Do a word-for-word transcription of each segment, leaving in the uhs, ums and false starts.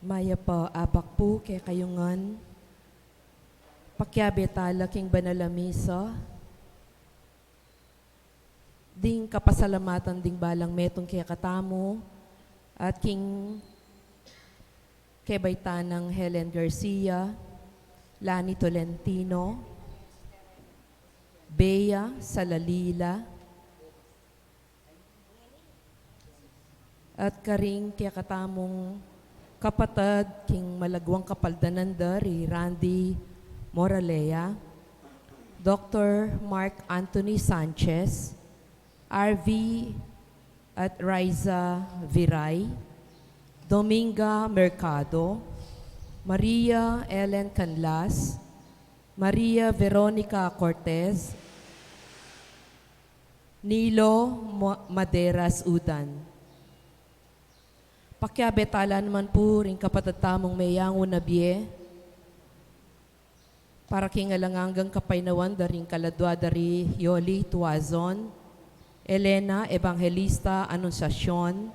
Mayap a abak pu kekayu ngan. Pakiabe tala king banal a misa ding kapasalamatan ding balang metung kekatamu at king kebaitan nang Helen Garcia, Lani Tolentino, Bea Salalila, at karing kekatamung kapatad king malaguang kapaldanan da, ri Randy Moralea, Doktor Mark Anthony Sanchez, R V at Riza Viray, Dominga Mercado, Maria Ellen Canlas, Maria Veronica Cortez, Nilo Mo-, Maderas Udan. Pakiabe tala naman pu ring kapatad tamung meyangu na bie, para king alang anggang kapaynawan da ring kaladua da ri Yoli Tuazon, Elena Evangelista Anunciacion,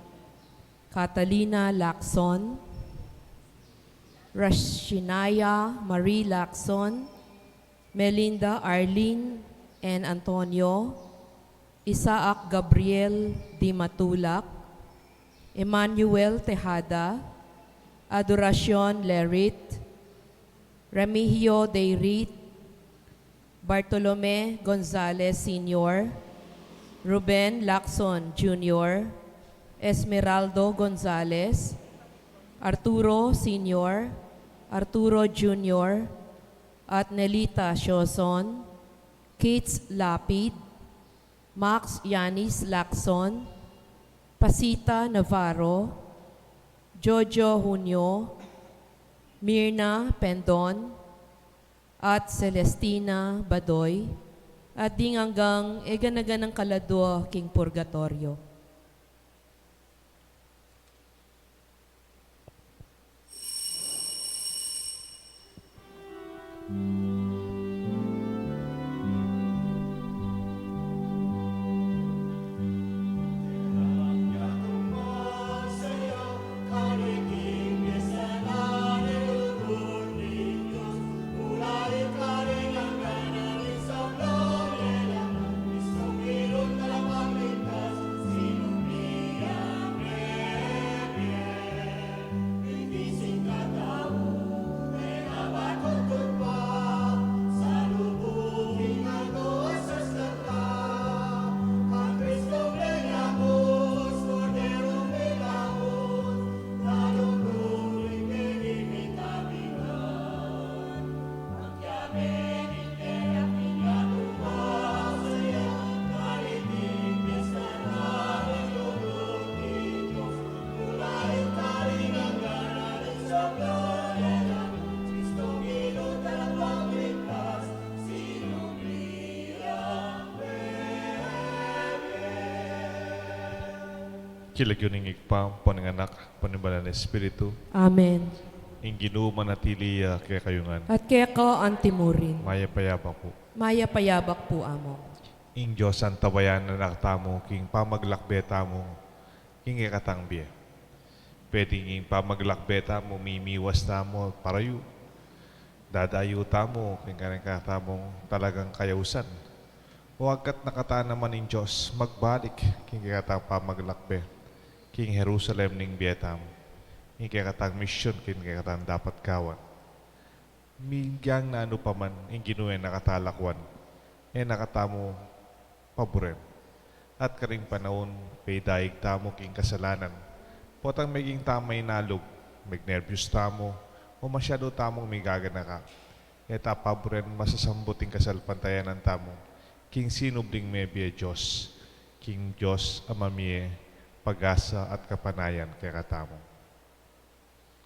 Catalina Lacson, Rashinaya Marie Lacson, Melinda Arlene N. Antonio, Isaac Gabriel Di Matulak, Emmanuel Tejada, Adoracion Lerit, Remigio Deirit, Bartolome Gonzalez Senior, Ruben Lacson Junior, Esmeraldo Gonzalez, Arturo Senior, Arturo Junior, at Nelita Sioson, Keats Lapid, Max Yanis Lacson, Pasita Navarro, Jojo Junio, Mirna Pendon, at Celestina Badoy, at ding anggang e gana-ganang kaladua king purgatoryo. King lagyu ning Ibpa, ampo ning Anak, ampo ning Banal a Espiritu. Amen. Ing Ginu manatili ya kekayu ngan. At keka antimurin. Mayap a abak pu. Mayap a abak pu, Among. Ing Dios antabayanan na katamu king pamaglakbe tamu king kekatang bie. Pwedeng ing pamaglakbe tamu, mimiwas tamu, parayu. Dadayu tamu king kekatamung talagang kayausan. O agkat na kata naman ing Dios magbalik king kekatang pamaglakbe king Jerusalem ning bie tamu, king kekatang misyun, king kekatang dapat gawan. Migang nanu pa man, ing Ginu e na kata lakwan, e na katamu paburen. At karing panaun, peidaig tamu king kasalanan. Potang meging tamu mainalub, megnerbiyus tamu, o masyadu tamung migaganaka, e ta paburen masasambut ing kasalpantayanan tamu king sinubling mebie Dios, king Dios a mamie pag-asa at kapanayan kekatamu.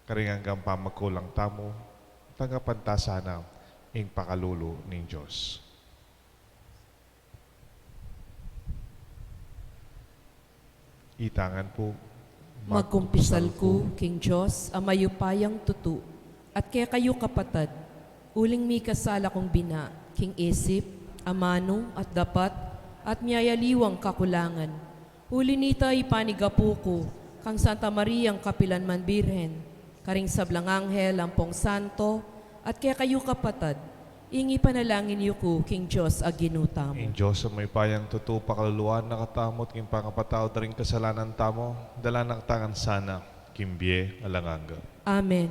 Karing anggang pamagkulang tamu, tanggapan ta sana ing pakalulu ning Dios. Itangan pu. Magkumpisal ku king Dios a mayupayang tutu, at kekayu kapatad, uling mikasala kung bina king isip, amanu, at dapat, at miyayaliwang kakulangan. Uli nita, ipanigapu ku kang Santa Mariang kapilan man Birhen, karing sablang anghel ampong santo, at kekayu kapatad, ing ipanalangin yu ku king Dios a Ginu tamu. Ing Dios a mayupayang tutu pakaluluan na katamu at king pangapatawad da ring kasalanan tamu, dala na katamu ngan sana king bie alang angga. Amen.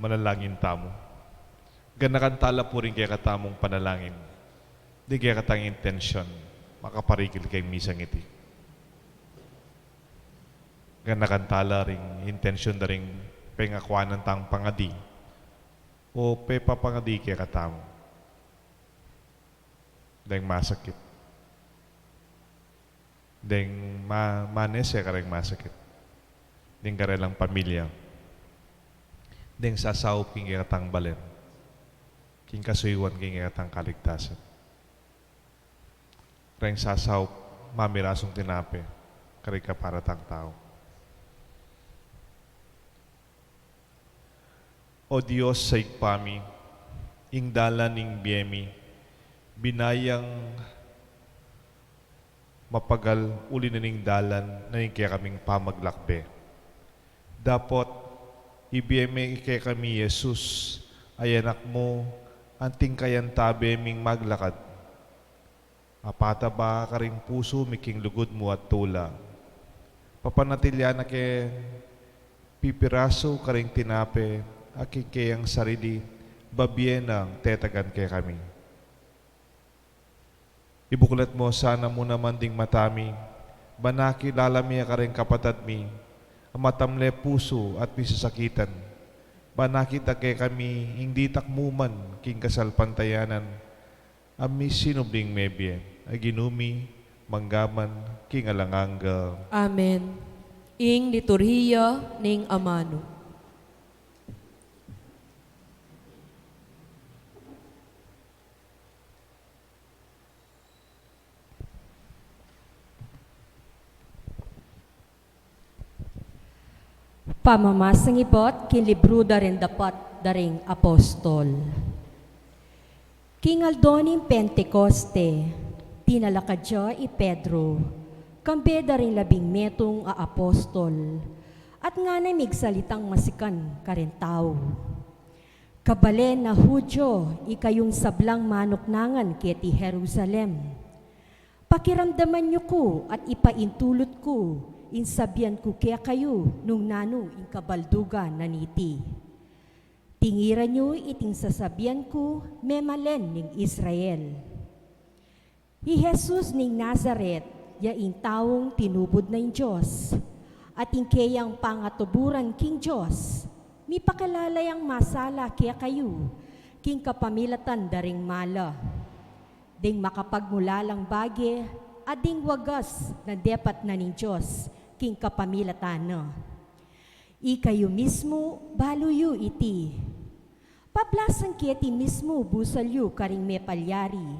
Manalangin tamu. Ganakan tala pu ring kekatamung panalangin, ding kekatang intensyon, makaparikil keng misang iti. Ganakan tala ring intensyon da ring pengakuanan tang pangadi o pepapangadi kekatamu. Deng masakit. Deng ma-, manese kareng masakit. Deng karelang pamilya. Deng sasaup king kekatang balen. King kasuyuan king kekatang kaligtasan. Reng sasaup mamirasung tinape karing kaparatang tau. O Dios a Ibpa mi, ing dalan ning bie mi, binayang mapagal uli na ning dalan na ning kekaming pamaglakbe. Dapot ibie me kekami i Jesus a Anak mu, anting kayantabe ming maglakad. Apataba karing pusu mi king lugud mu at tula. Papanatilian na ke pipirasu karing tinape Aki keyang sarili, babie nang tetagan kekami. Ibuklat mu sana mu naman ding mata mi, ban akilala mi kareng kapatad mi, a matamle pusu at misasakitan. Ban akit da kekami ing ditak mu man king kasalpantayanan, a misinubling mebie, a Ginu mi, mangga man king alang angga. Amen. Ing liturhiya ning amanu. Pamamasang ibat king libru da ring dapat da ring apostol. King aldo ning Pentecoste, dinala kadya i Pedro, kambe da ring labing metung a apostol, at ngana migsalitang masikan karing tau. Kabalen a Judio, ikayung sablang manuknangan keti Jerusalem. Pakiramdaman yu ku at ipaintulut ku ing sabian ku kekayu nung nanu ing kabaldugan na niti. Tingiran yu iting sasabian ku memalen ning Israel. I Jesus ning Nazaret, ya ing taung tinubud na ing Dios, at ing keyang pangatuburan king Dios, mipakilala yang masala kekayu, king kapamilatan da ring mala. Ding makapagmulalang bage, at ding wagas na depat na ning Dios, king kapamilatan na. Ikayu mismu, balu yu iti. Pablasan keti mismu busal yu karing mepalyari.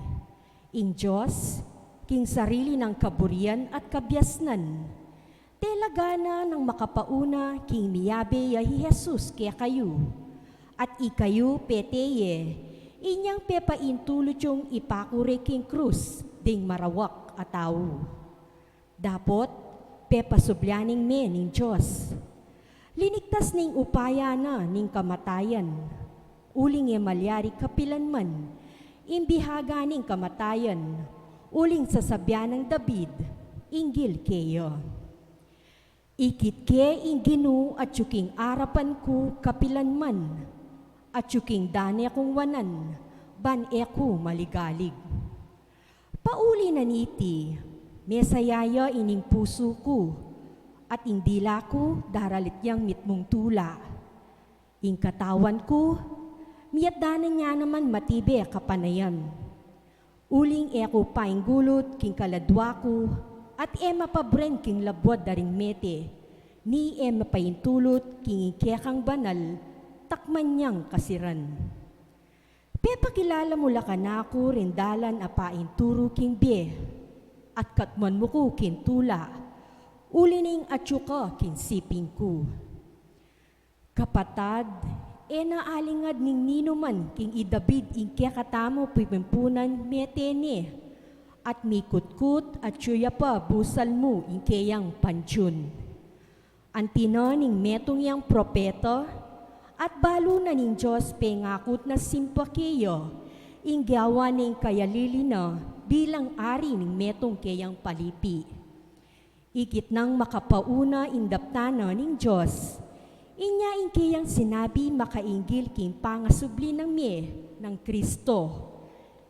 Ing Dios, king sarili nang kaburian at kabiasnan, tela gana nang makapauna king miyabe ya i Jesus kekayu. At ikayu pete ye, inyang pepaintulut yung ipakure king krus ding marawak a tau. Dapot, pepasublian ing me ning Dios. Linigtas ning upaya na ning kamatayan. Uling e malyari kapilan man, ing bihaga ning kamatayan, uling sasabian nang David, inggil keya. Ikit ke ing Ginu atyu king arapan ku kapilan man, atyu king dane kung wanan, ban e ku maligalig. Pauli na niti, mesaya ya ining pusu ku, at ing dila ku daralit yang mitmung tula. Ing katawan ku, miyatdanan ya naman matibe a kapanayan. Uling e ku painggulut king kaladua ku, at e mapabren king labuad da ring mete, ni e mapaintulut king kekang banal, takman yang kasiran. Pepakilala mu la kanaku ring dalan a painturu king bie, at katmuan mu ku king tula, uli ning atyu ka king siping ku. Kapatad, e na alingad ning ninuman king i David ing kekatamu pipimpunan mete ne, at mikutkut atyu ya pa busal mu ing keyang pantiun. Anti na ning metung yang propeta, at balu na ning Dios pengakut na simpa keya, ing gawa ning kayalili na bilang ari ning metung keyang palipi. Ikit nang makapauna ing daptan na ning Dios, inya ing keyang sinabi makainggil king pangasubli nang mie nang Kristo,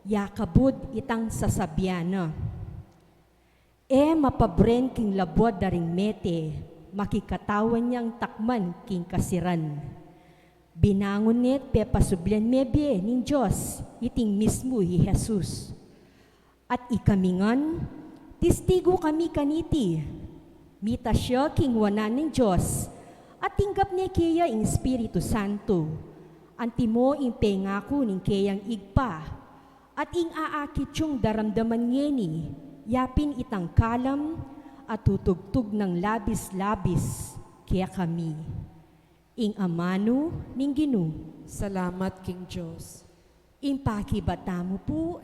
yakabud itang sasabian na. E mapabren king labuad da ring mete, makikatawan yang takman king kasiran. Binangun ne't pepasublian mebie ning Dios iting mismu i Jesus. At ikami ngan, tistigu kami kaniti. Mitas ya king wanan ning Dios, at tinggap ne keya ing Espiritu Santo. Antimo ing pengaku ning keyang Ibpa, at ing aakit yung daramdaman ngeni, yapin itang kalam, at tutugtug nang labis-labis kekami. Ing amanu ning Ginu. Salamat king Dios. Ing pakibat tamu pu,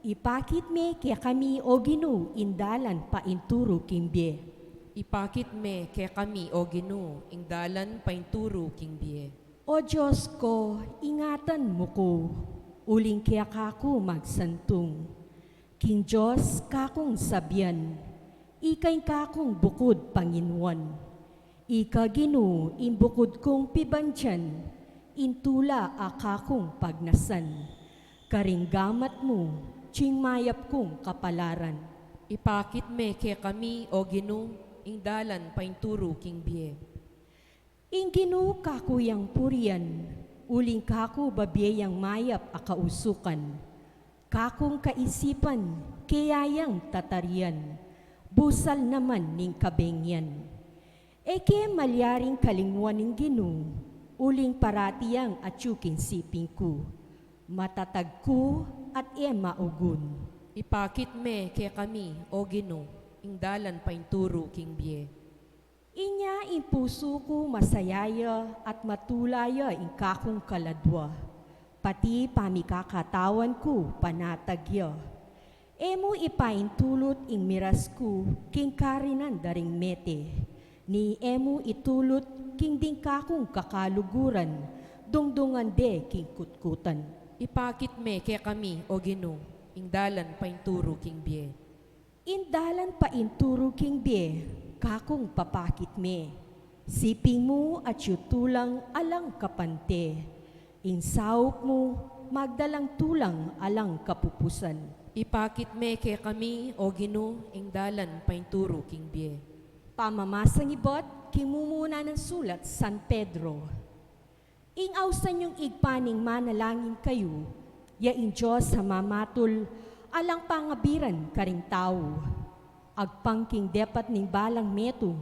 ipakit me kekami, o Ginu, ing dalan painturu king bie. Ipakit me kekami, o Ginu, ing dalan painturu king bie. O Dios ko, ingatan mu ku, uling keka ku magsantung. King Dios kakung sabian, ika ing kakung bukud panginuan. Ika Ginu ing bukud kung pibandian, Ing tula a kakung pagnasan, karing gamat mu, atiu ing mayap kung kapalaran. Ipakit me kekami, O Ginu, ing dalan paintulu king bie. Ing Ginu kaku yang purian, uling kaku babie yang mayap a kausukan. Kakung kaisipan, keya yang tatarian, busal naman ning kabengian. E ke malyaring kalinguan ing Ginu, uling parati yang atiu king siping ku. Matatag ku at e maugun. Ipakit me kekami, O Ginu, ing dalan paintulu king bie. Inya ing pusu ku masaya ya at matula ya ing kakung kaladua, pati pamikakatawan ku panatag ya. E mu ipaintulut ing miras ku king karinan da ring mete, ni e mu itulut king ding kakung kakaluguran, dungdungan de king kutkutan. Ipakit me kekami, O Ginu, ing dalan paintulu king bie. Ing dalan paintulu king bie, kakung papakit me. Siping mu atiu tulang alang kapante. Ing saup mu magdalang tulang alang kapupusan. Ipakit me kekami, O Ginu, ing dalan paintulu king bie. Pamamasang ibat king mumuna nang sulat San Pedro. Ing ausan yung Ibpa ning manalangin kayu, ya ing Dios a mamatul alang pangabiran karing tau. Agpang king depat ning balang metung.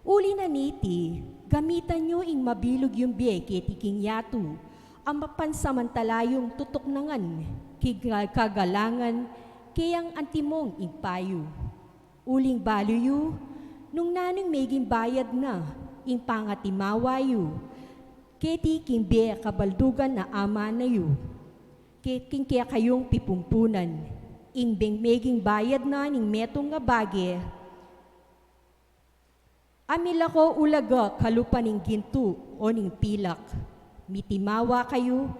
Uli na niti, gamitan yu ing mabilug yung bie keti king yatu, a mapansamantala yung tutuknangan king kagalangan, keyang antimong Ibpa yu. Uling balu yu, nung nanung meging bayad na ing pangatimawa yu keti king bie kabaldugan a Ama na yu, ke-, king kekayung pipumpunan, ing beng meging bayad na ning metung a bage, a milako ulaga kalupa ning gintu o ning pilak. Mitimawa kayu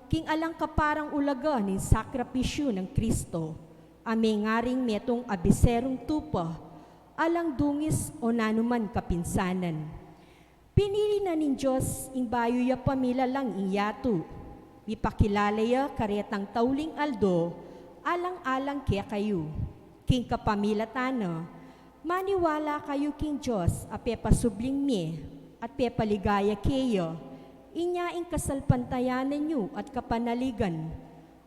king alang kaparang ulaga ning sakripisyu nang Kristo, a mengaring metung a biserung tupa, alang dungis o nanuman kapinsanan. Pinili na ning Dios ing bayu ya pamilalang ing yatu. Mipakilala ya karetang tauling aldo, alang-alang kekayu. King kapamilatan na, maniwala kayu king Dios a pepasubling mie at pepaligaya keya, inya ing kasalpantayanan yu at kapanaligan,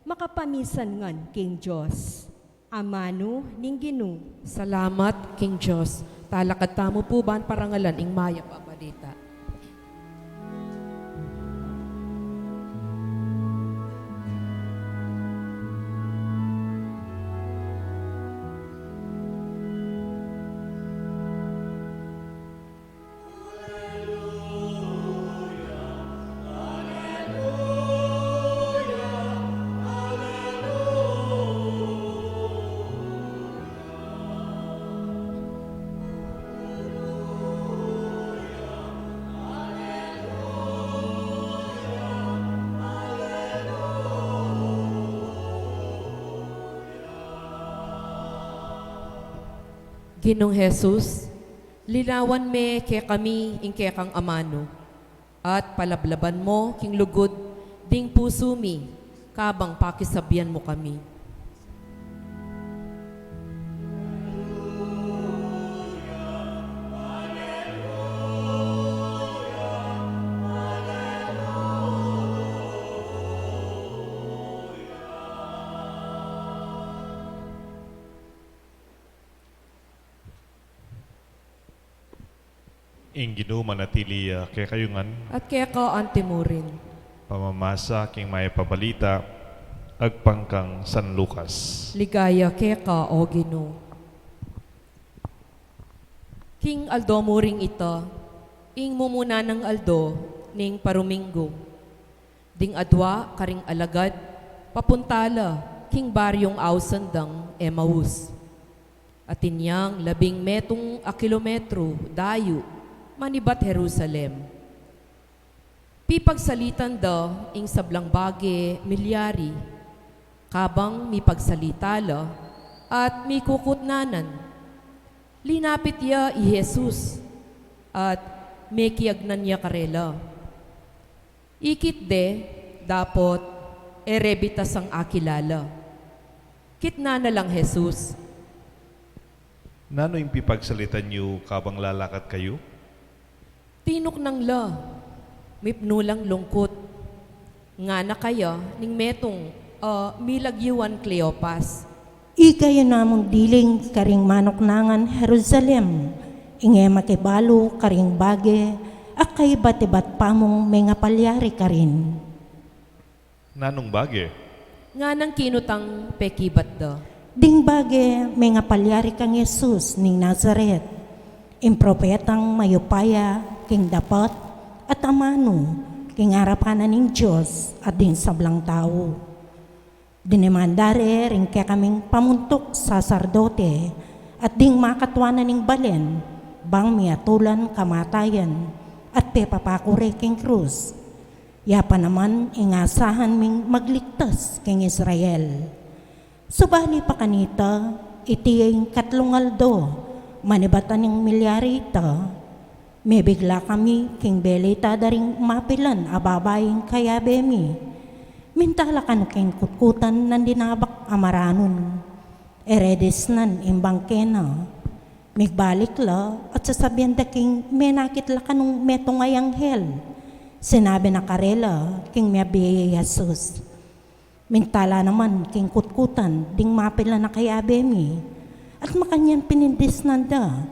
makapamisan ngan king Dios. Amanu ning Ginu. Salamat king Dios. Talakad tamu pu ban parangalan ing mayap a balita. Ginung Jesus, lilawan me kekami ing kekang amanu, at palablaban mu king lugud ding pusu mi, kabang pakisabian mu kami. Ing Ginu manatili ya kekayu ngan. At keka antimurin. Pamamasa king mayap a balita agpang kang San Lucas. Ligaya keka, O Ginu. King aldo mu ring ita, ing mumuna nang aldo ning paruminggu, ding adwa karing alagad, papunta la king baryung ausan dang Emaus. Atin yang labing metung a kilometru dayu manibat Jerusalem. Pipagsalitan da ing sablang bage milyari, kabang mipagsalita la at mikukutnanan. Linapit ya i Jesus at mekiagnan ya karela. Ikit de, dapot, e re bitasang akilala. Kitnan na lang Jesus. Nanu ing pipagsalitan yu kabang lalakad kayu? Tinuknang la, mipnu lang lungkut. Ngana kaya ning metung a milagyuan Cleopas. Ika yu namung diling karing manuknangan Jerusalem, ing e makibalu karing bage a kaibat-ibat pamung mengapalyari karin. Nanung bage? Nganang kinutang pekibat da. Ding bage mengapalyari kang Jesus ning Nazaret, ing propetang mayupaya king dapat at amanu king arapan na ning Dios at ding sablang tau. Dinimanda re ring kekaming pamuntuk saserdote at ding makatua na ning balen bang miatulan kamatayan at pepapaku re king krus. Ya pa naman ing asahan ming magligtas king Israel. Subali pa kanita, iti ya ing katlung aldo manibat ning milyari ita, mebigla kami king belita da ring mapilan a babaing kayabe mi. Minta la kanu king kutkutan nang dinabak a maranun. E re disnan ing bangke na. Migbalik la at sasabian da king menakit la kanung metung a anghel. Sinabi na karela king mebie i Jesus. Minta la naman king kutkutan ding mapilan a kayabe mi, at makanyan pinindisnan da,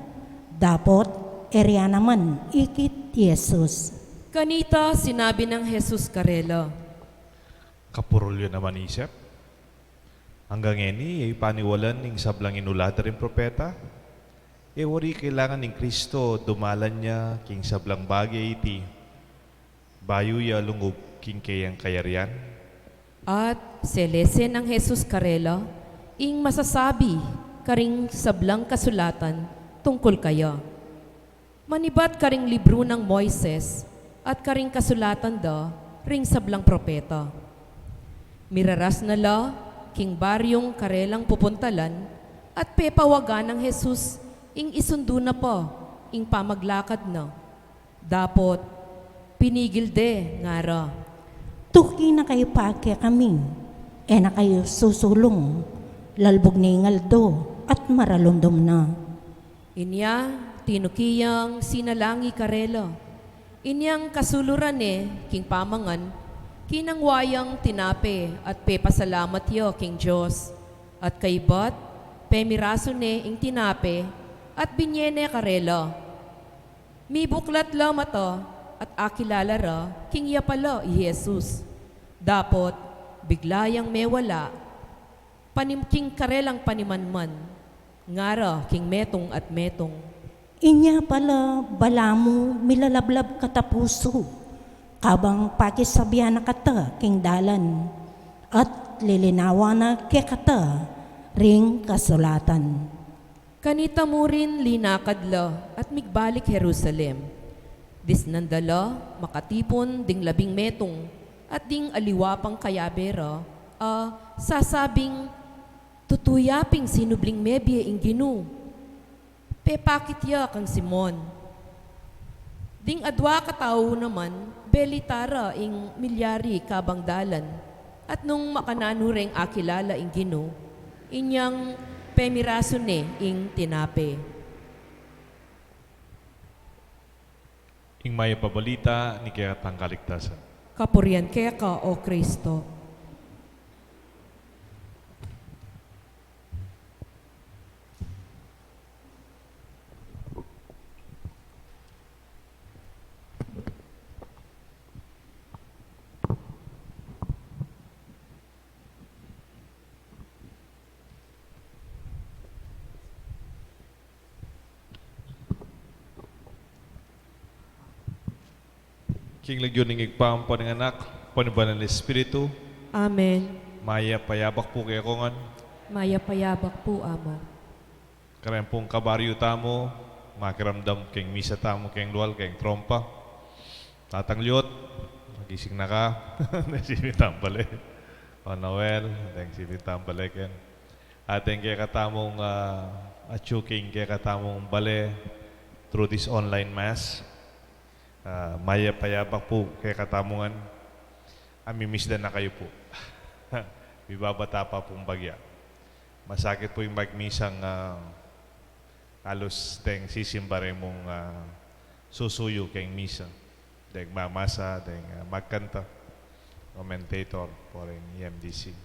dapot e ria naman ikit i Jesus. Kanita sinabi nang Jesus karela, kapurul yu naman isip? Anggang ngeni e yu paniwalan ing sablang inulat da ring propeta? E wari kailangan ning Kristo dumalan ya king sablang bage iti bayu ya lungub king keyang kayarian? At selese nang Jesus karela ing masasabi karing sablang kasulatan tungkul kaya, manibat karing libru nang Moises at karing kasulatan da ring sablang propeta. Miraras na la king baryung karelang pupuntalan at pepawagan nang Jesus ing isundu na pa ing pamaglakad na. Dapot, pinigil de, ngara, tuki na kayu pa kekami, e na kayu susulung, lalbug ne ing aldo at maralumdum na. Inya tinuki yang sinalangi karela. Inyang kasuluran ne king pamangan, kinangwa yang tinape at pepasalamat ya king Dios, at kaybat pemirasu ne ing tinape at binye ne karela. Mibuklat la mata at akilala ra king iya pala i Jesus. Dapot bigla yang mewala, panim-, king karelang panimanman, ngara king metung at metung, inya pala balamu milalablab katapusu, kabang pakisabian na kata king dalan, at lilinawan na kekata ring kasulatan. Kanita murin linakad la at migbalik Jerusalem. Disnan da la makatipun ding labing metung at ding aliwa pang kayabe ra a sasabing, tutu ya ping sinubling mebie ing Ginu. Pepakit ya kang Simon. Ding adua katau naman, belita ra ing milyari kabang dalan, at nung makananu reng akilala ing Ginu, inyang pemirasu ne ing tinape. Ing mayap a balita ning kekatang kaligtasan. Kapurian keka, O Kristo. King lagyu ning Ibpa, ampo ning Anak, ampo ning Banal a Espiritu. Amen. Mayap a yabak pu kekongan. Mayap a yabak pu, Among. Kareng pung kabaryu tamu, makiramdam keng misa tamu keng lual, keng trompa. Tatang Lyot, magising na ka. Deng siping tang bale. O Noel, deng siping tang bale ken. At deng kekatamung, ah, atyu king kekatamung bale through this online mass. Ah, mayap a yabak pu kekatamu ngan. Amimiss da na kayu pu. Mibabata pa pung bagya. Masakit pu ing magmisang, ah, alus deng sisimba re mung, ah, susuyu keng misa. Deng mamasa, deng, ah, magkanta, commentator, pu reng E M D C.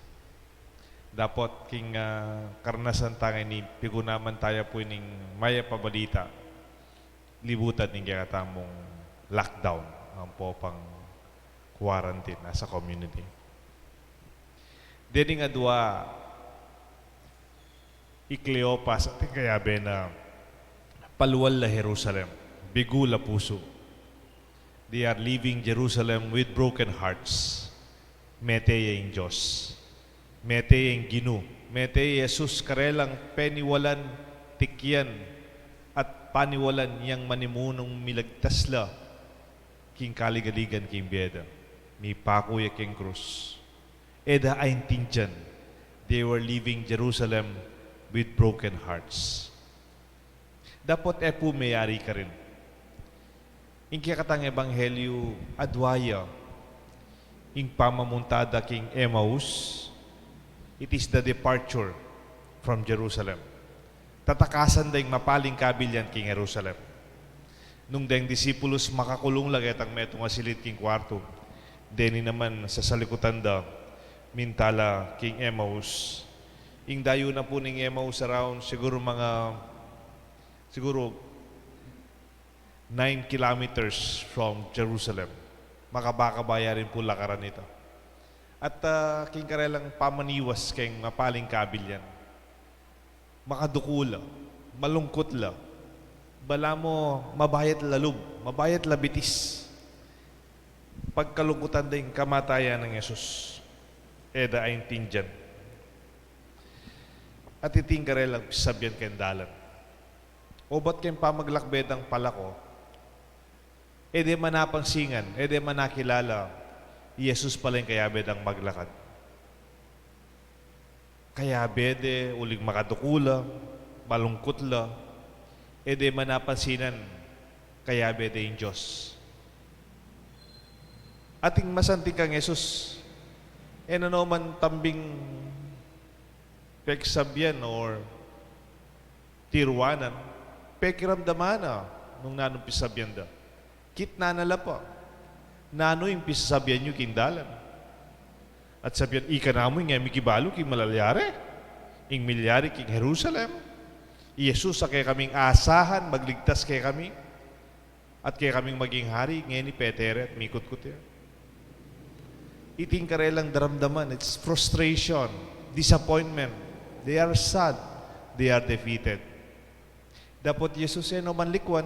Dapot king, ah, karanasan tang ini, pigunaman taya pu ining mayap a balita, libutan ning kekatamung lockdown, ampo pang quarantine as a community. Dening adua i Cleopas at ing kayabe na palual la Jerusalem, bigu la pusu. They are leaving Jerusalem with broken hearts. Mete ya ing Dios. Mete ya ing Ginu. Mete ya i Jesus karelang peniwalan, tikyan, at paniwalan yang manimunung milagtas la king kaligaligan king bie da. Mipaku ya king krus. E da aintindian, they were leaving Jerusalem with broken hearts. Dapot e pu meyari karin. Ing kekatang ebanghelyu adua ya ing pamamunta da king Emmaus, it is the departure from Jerusalem. Tatakasan da ing mapaling kabilyan king Jerusalem. Nung deng disipulus makakulung la ketang metung a silid king kuartu, deni naman sasalikutan da, minta la king Emmaus. Ing dayu na pu ning Emmaus around siguru mga, siguru nine kilometers from Jerusalem. Makabaka ba ya rin pu lakaran ita. At, ah, king karelang pamaniwas keng mapaling kabilyan, makaduku la, malungkut la, balamu mabayat la lub, mabayat la bitis. Pagkalungkutan da ing kamatayan nang Jesus. E da aintindian. At iti ing karelang pisasabian keng dalan. Obat keng pamaglakbe dang palako, e de man apangsingan, e de man akilala, i Jesus pala ing kayabe dang maglakad. Kayabe de uling makaduku la, malungkut la, e de man apansinan, kayabe de ing Dios. Ating masanting kang Jesus, e na no man tambing peksabian or tiruanan, pekiramdaman na nung nanung pisabian da. Kitnan na la pa. Nanu ing pisasabian yu king dalan? At sabian, ika namu ing e mikibalu king malalyari, ing milyari king Jerusalem. I Jesus a kekaming asahan magligtas kekami at kekaming maging hari, ngeni pete re at mikutkut ya. Iti ing karelang daramdaman, it's frustration, disappointment. They are sad. They are defeated. Dapot i Jesus e no man likwan,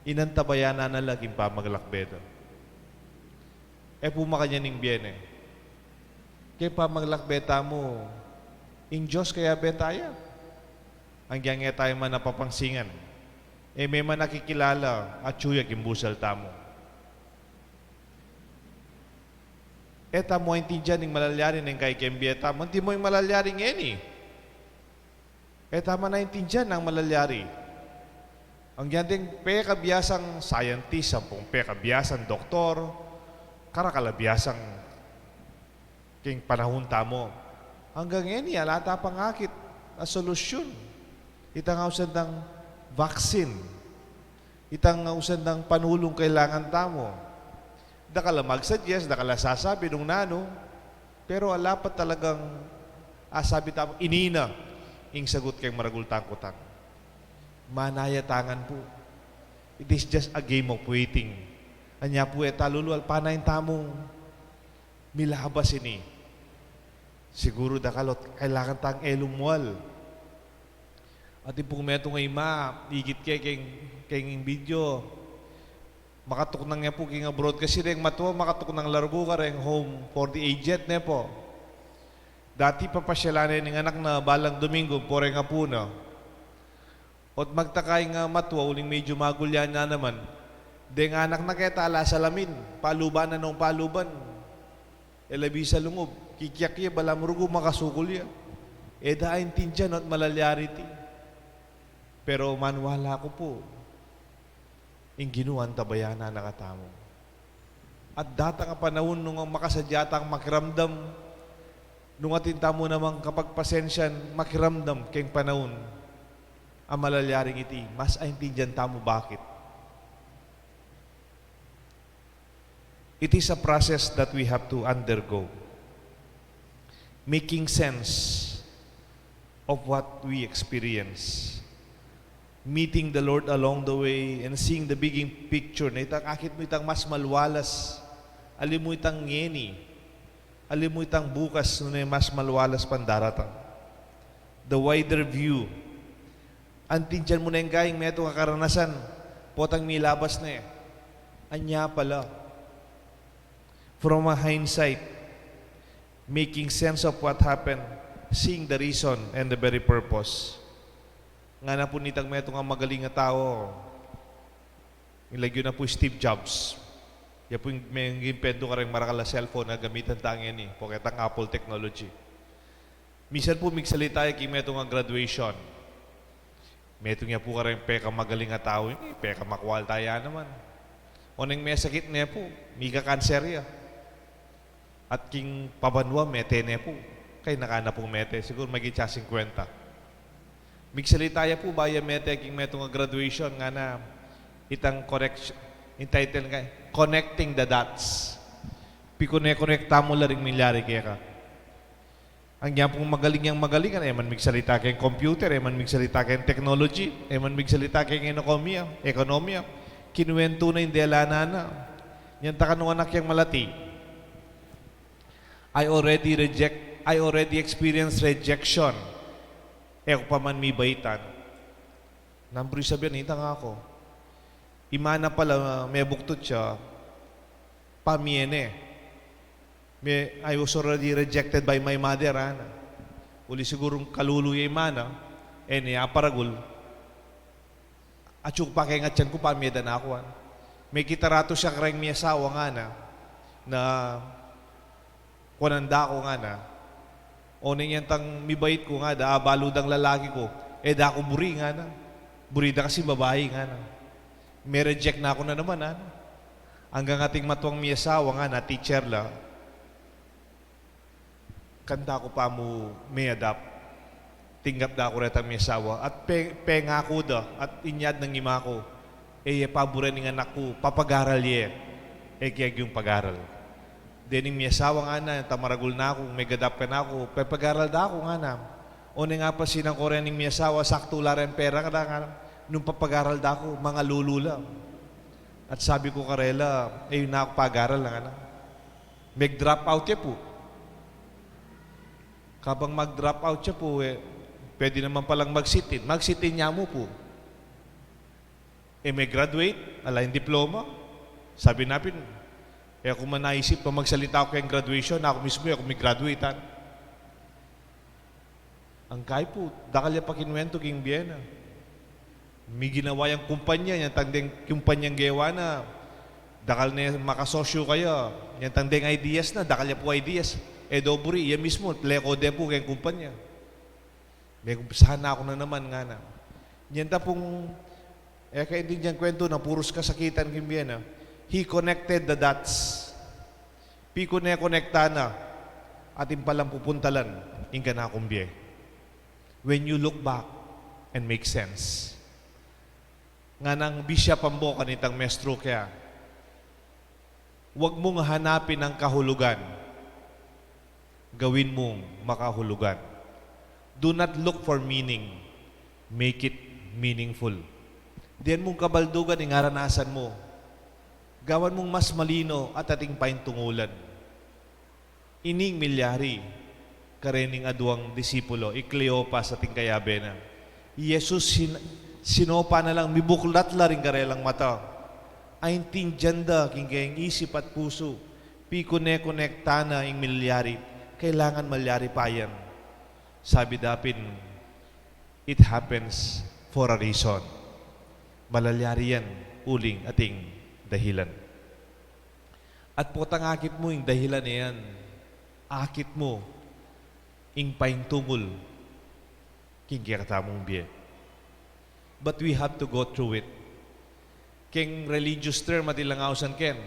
inantabayanan na la king pamaglakbe da. E pu makanyan ing bie ne. Keng pamaglakbe tamu, ing Dios kayabe taya. Anggiyang e taya man apapangsingan, e me man akikilala, atyu ya king busal tamu. E tamu aintindian ing malalyari neng kaikembie tamu. Antimo ing malalyari ngeni? E tamu aintindian ing malalyari. Anggiyang deng pekabiasang scientist, ampong pekabiasang doktor, karakal a biasang king panahun tamu. Anggang ngeni, ala ta pang akit a solusyun. Itang ausan dang vaccine. Itang ausan dang panulung kailangan tamu. Dakal a mag-suggest, dakal a sasabi nung nanu, pero ala pa talagang asabi tamu, ini na ing sagut keng maragul tang kutang. Manaya tangan pu. It is just a game of waiting. Anya pu e ta lulual, panayan tamung milabas ini. Siguru dakal ot kailangan tang e lumual. At ipung metung a ima, igit ke keng, keng video. Makatuknang ya pu king abroad kasi deng matua, makatuknang la ruguk kareng Home for the Aged ne pu. Dati papasyalan ne ning anak na balang Domingo, pu reng apu na. Ot magtaka ing, ah, matua uling medyu magulya na naman. Deng anak na keta ala salamin, paluban na nung paluban. E la bisa lungub, kikiak ya, balamu ruguk makasukul ya. E da aintindian ot malalyari ti. Pero maniwala ku pu, ing Ginu antabayanan na katamu. At datang a panaun nung makasadya tang makiramdam, nung atin tamu namang kapagpasensyan makiramdam keng panaun a malalyaring iti, mas aintindian tamu bakit. It is a process that we have to undergo. Making sense of what we experience. Meeting the Lord along the way and seeing the big picture. Na itang akit mu itang mas malualas. Ali mu itang ngeni. Ali mu itang bukas, nune mas malualas pang daratang. The wider view. Aintindian mu ne ing metung a karanasan, potang milabas ne. Anya pala. From a hindsight, making sense of what happened, seeing the reason and the very purpose. Ngana pu nitang metung a magaling a tau, ing lagyu na pu Steve Jobs. Ya pu ing mengimpentu kareng marakal a cellphone a gamitan ta ngeni, poketang Apple technology. Minsan pu migsalita ya king metung a graduation. Metung ya pu kareng pekamagaling a tau ini, pekamakwalta ya naman. Oneng mesakit ne pu, mika-cancer ya. At king pabanua, mete ne pu. Kay naka na pung mete, siguru maging siya singkwenta. Migsalita ya pu, bayu ya mete king metung a graduation, ngana, itang correction, ing title kaya, Connecting the Dots. Pikone-konekta mu la ring milyari keka. Ing ya pung magaling yang magaling, e man migsalita keng computer, e man migsalita keng technology, e man migsalita keng ekonomiya, ekonomiya. Kinuwentu na ing dela na. Nyang takanu anak yang malati. I already reject, I already experienced rejection. E ku pa man mibaitan. Nanu pu ring sabian, ita nga ku. Imana pala, mebuktut ya, pamie ne. Me, I was already rejected by my mother, ana. Uli sigurung kalulu ya imana, e ne aparagul. Atyu ku pa keng atyan ku, pamie da na ku, ana. Mekitaratus ya kareng miyasawa, ngana, na kuanan da ku, ngana. Oneng yantang mibait ku, ngana, abalu dang lalaki ku, e da ku buri, ngana. Buri da kasi babai, ngana. Me-reject na ku na naman, ngana. Anggang ating matuang miyasawa, ngana, teacher la. Kanita ku pa mu me-adopt. Tinggap da ku retang miyasawa. At pe-, pengaku da, at inyad nang ima ku, e ye paburen ing anak ku, papagaral ye. E ke agyung pagaral. Dening miyasawa, ngana, ta maragul na ku, me-adopt kanaku, pepagaral da ku, ngana. Oneng apasinan ku rening miyasawa, saktu la reng pera da, ngana. Nung papagaral da ku, mangalulu la. At sabi ku karela, e yu na ku pagaral, ngana. Mag-drop out ya pu. Kabang mag-drop out ya pu, e, pwede naman palang mag-sit-in. Mag-sit-in ya mu pu. E, me-graduate, ala ing diploma. Sabi na pin, e, aku man naisip pa magsalita ku keng graduation, aku mismu, e, aku me-graduate, ana. Ang kai pu, dakal ya pakinuwentu king bie na. Miginawa yang kumpanya, yantang deng kumpanyang gewa na, dakal ne makasosyu kaya, yantang deng ideas na, dakal ya pu ideas. E do buri, iya mismu, leko de pu keng kumpanya. Mekumpisa na ku na naman, ngana. Yanta pung, e, kaintindian kwentu na, purus kasakitan king bie na. He connected the dots. Pikone-konekta na, atin palang pupuntalan ing kanakung bie. When you look back and make sense. Nganang bisya pambo kanitang mestro kaya, wag mung hanapin ang kahulugan. Gawin mung makahulugan. Do not look for meaning. Make it meaningful. Dian mung kabaldugan ing aranasan mu. Gawan mung mas malino at ating paintungulan. Ining milyari karening aduang disipulo, i Cleopas at ing kayabe na. I Jesus sin-, sinopa na lang, mibuklat la ring karelang mata. Aintindian da king kayang isip at pusu, pikone-konekta na ing milyari, kailangan malyari pa yan. Sabi da pin, "It happens for a reason." Malalyari yan uling ating dahilan. At potang akit mu ing dahilan na yan, akit mu ing paintungul king kekatamung bie. But we have to go through it. Keng religious term, atin lang ausan ken,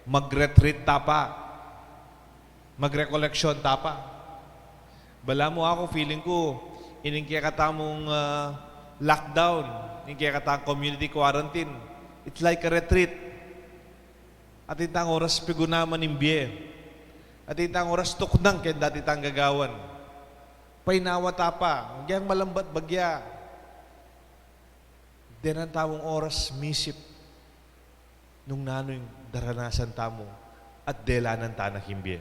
Mag-retreat ta pa. Mag-recollection ta pa. Balamu aku, feeling ku, ining kekatamung, ah, lockdown, ining kekatang community quarantine, it's like a retreat. Atin tang oras pigunaman ing bie. Atin tang oras tuknang keng dati tang gagawan. Painawa ta pa, agyang malambat bagya. Denan tamung oras misip nung nanu ing daranasan tamu at delanan ta na king bie.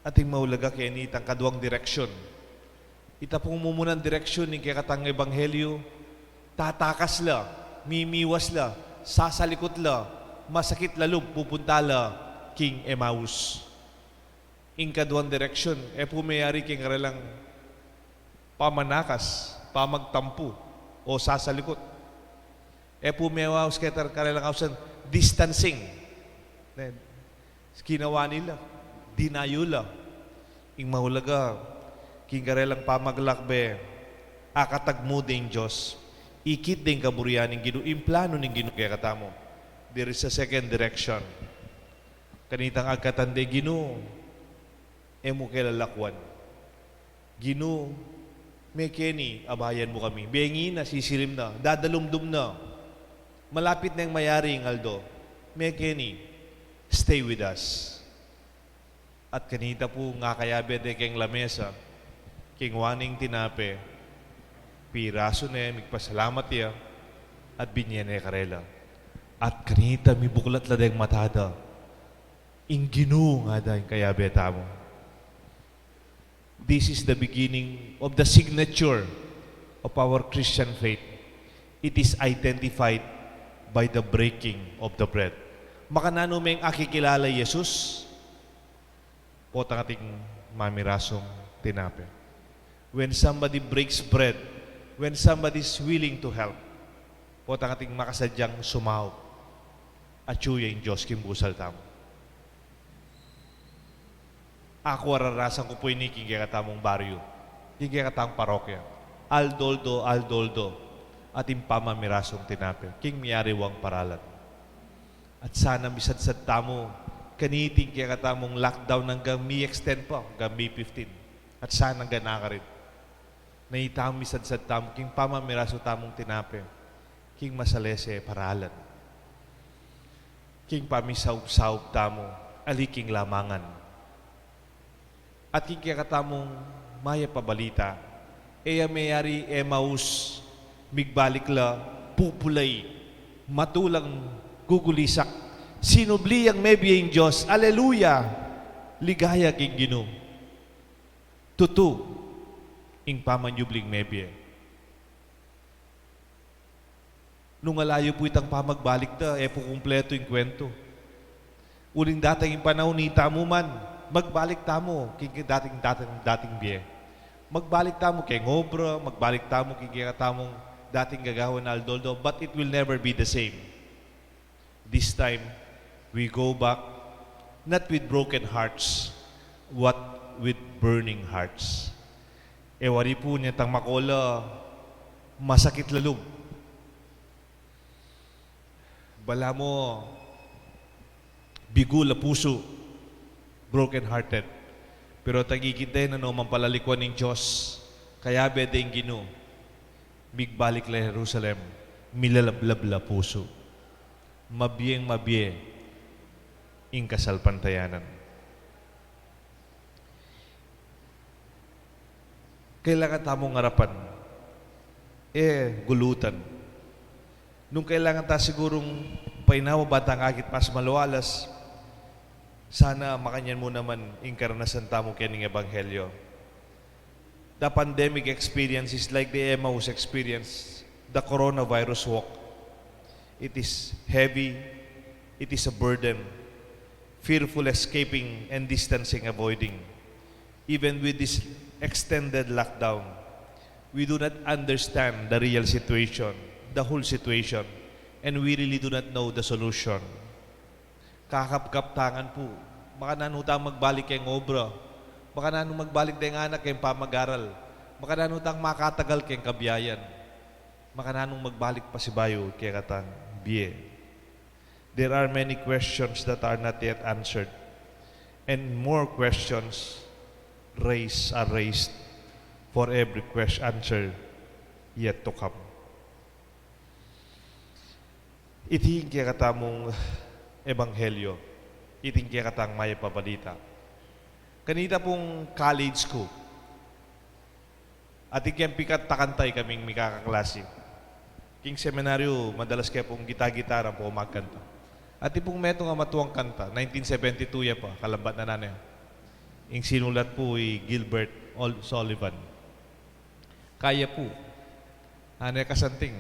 Ating maulaga keni itang kaduang direksyon. Ita pung mumunang direksyon ning kekatang ebanghelyo, tatakas la, mimiwas la, sasalikut la, masakit la lub, pupunta la king Emmaus. Ing kaduang direksyon, e pu meyari king karelang pamanakas, pamagtampu, o sasalikut. E pu mewa us keta karelang ausan distancing. Ne, kinawa nila, dinayu la. Ing maulaga, king karelang pamaglakbe, akatagmu deng Dios. Ikit deng kaburian ning Ginu, ing plano ning Ginu kekatamu. There is a second direction. Kanitang agkatan de, Ginu, e mu ke lalakwan. Ginu, mekeni, abayan mu kami. Bengi na, sisilim na, dadalumdum na. Malapit neng mayari ing aldo. Mekeni, stay with us. At kanita pu ngakayabe de keng lamesa, kingwa ne ing tinape, pirasu ne, migpasalamat ya, at binye ne karela. At kanita mibuklat la deng mata da. Ing Ginu ngada ing kayabe tamu. This is the beginning of the signature of our Christian faith. It is identified by the breaking of the bread. Makananu meng akikilala i Jesus? Potang ating mamirasung tinape. When somebody breaks bread, when somebody is willing to help, potang ating makasadyang sumaup. Atyu ya ing Dios king busal tamu. Aku, ararasan ku pu ini king kekatamung baryu, king kekatamung parokya. Aldo-aldo, aldo-aldo, ating pamamirasung tinape king miyari wang paralan. At sana misadsad tamu kaniting kekatamung lockdown anggang May extend pa, anggang May fifteen. At sana anggang nakarin. Na ita misadsad tamu king pamamirasu tamung tinape king masalese paralan, king pamisaup-saup tamu ali king lamangan, at king kekatamung mayap a balita. E ya meyari Emmaus, migbalik la, pupulay, matulang gugulisak, sinubli yang mebie ing Dios. Aleluya! Ligaya king Ginu. Tutu ing pamanyubling mebie. Nung alayu pu itang pamagbalik da, e pu kumpletu ing kwentu. Uling datang ing panaun, itamu man, magbalik tamu king dating, dating, dating bie. Magbalik tamu keng obra, magbalik tamu king kekatamung dating gagawan aldo-aldo, but it will never be the same. This time, we go back not with broken hearts, but with burning hearts. E wari pu ne tang makola, masakit la lub. Balamu bigul a pusu, broken hearted. Pero tagikit de na no man palalikwan ning Dios, kayabe deng Ginu, migbalik la Jerusalem, milalablab la pusu. Mabieng mabie ing kasalpantayanan. Kailangan tamung arapan, e gulutan. Nung kailangan ta sigurung painawa bang tang akit mas malualas, sana makanyan mu naman ing karanasan tamu kening ebanghelyo. The pandemic experience is like the Emmaus experience, the coronavirus walk. It is heavy, it is a burden, fearful escaping and distancing avoiding. Even with this extended lockdown, we do not understand the real situation, the whole situation, and we really do not know the solution. Kakapkap ta ngan pu. Makananu tang magbalik keng obra? Makananu magbalik deng anak keng pamag-aral? Makananu tang makatagal keng kabiayan? Makananu magbalik pasibayu kekatang bie? There are many questions that are not yet answered, and more questions raised are raised for every question answer yet to come. Iti ing kekatamung ebanghelyo, iti ing kekatang mayap a balita. Kanita pung college ku, atin keng pikanta-kanta ikaming mikakaklase. King seminaryo, madalas ke pung gita-gitara pu magkanta. Atin pung metung a matuang kanta, nineteen seventy-two ya pa, kalambat na ne. Ing sinulat pu i Gilbert Ol-, Sullivan. Kaya pu, ane kasanting,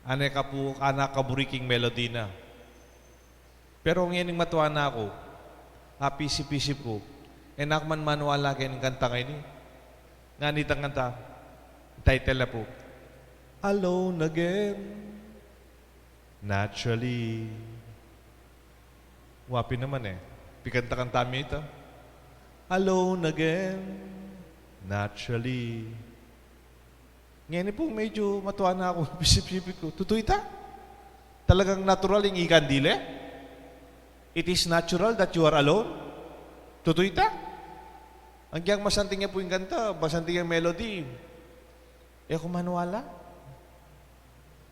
ane kapu-, ane kaburi king melody na. Pero ngening matua na ku, apisip-isip ku, e na ku man maniwala kening kantang ini. Ngana itang kanta, title na pu, Alone Again, Naturally. Wa pin naman e. Pikanta-kanta mi ita. Alone again, naturally. Ngeni pu, medyo matua na ku, pisip-isip ku. Tutu ita? Talagang natural ing ikang dili? It is natural that you are alone? Tutu ita? Agyang masanting ya pu ing kanta, masanting yang melody. E ku maniwala.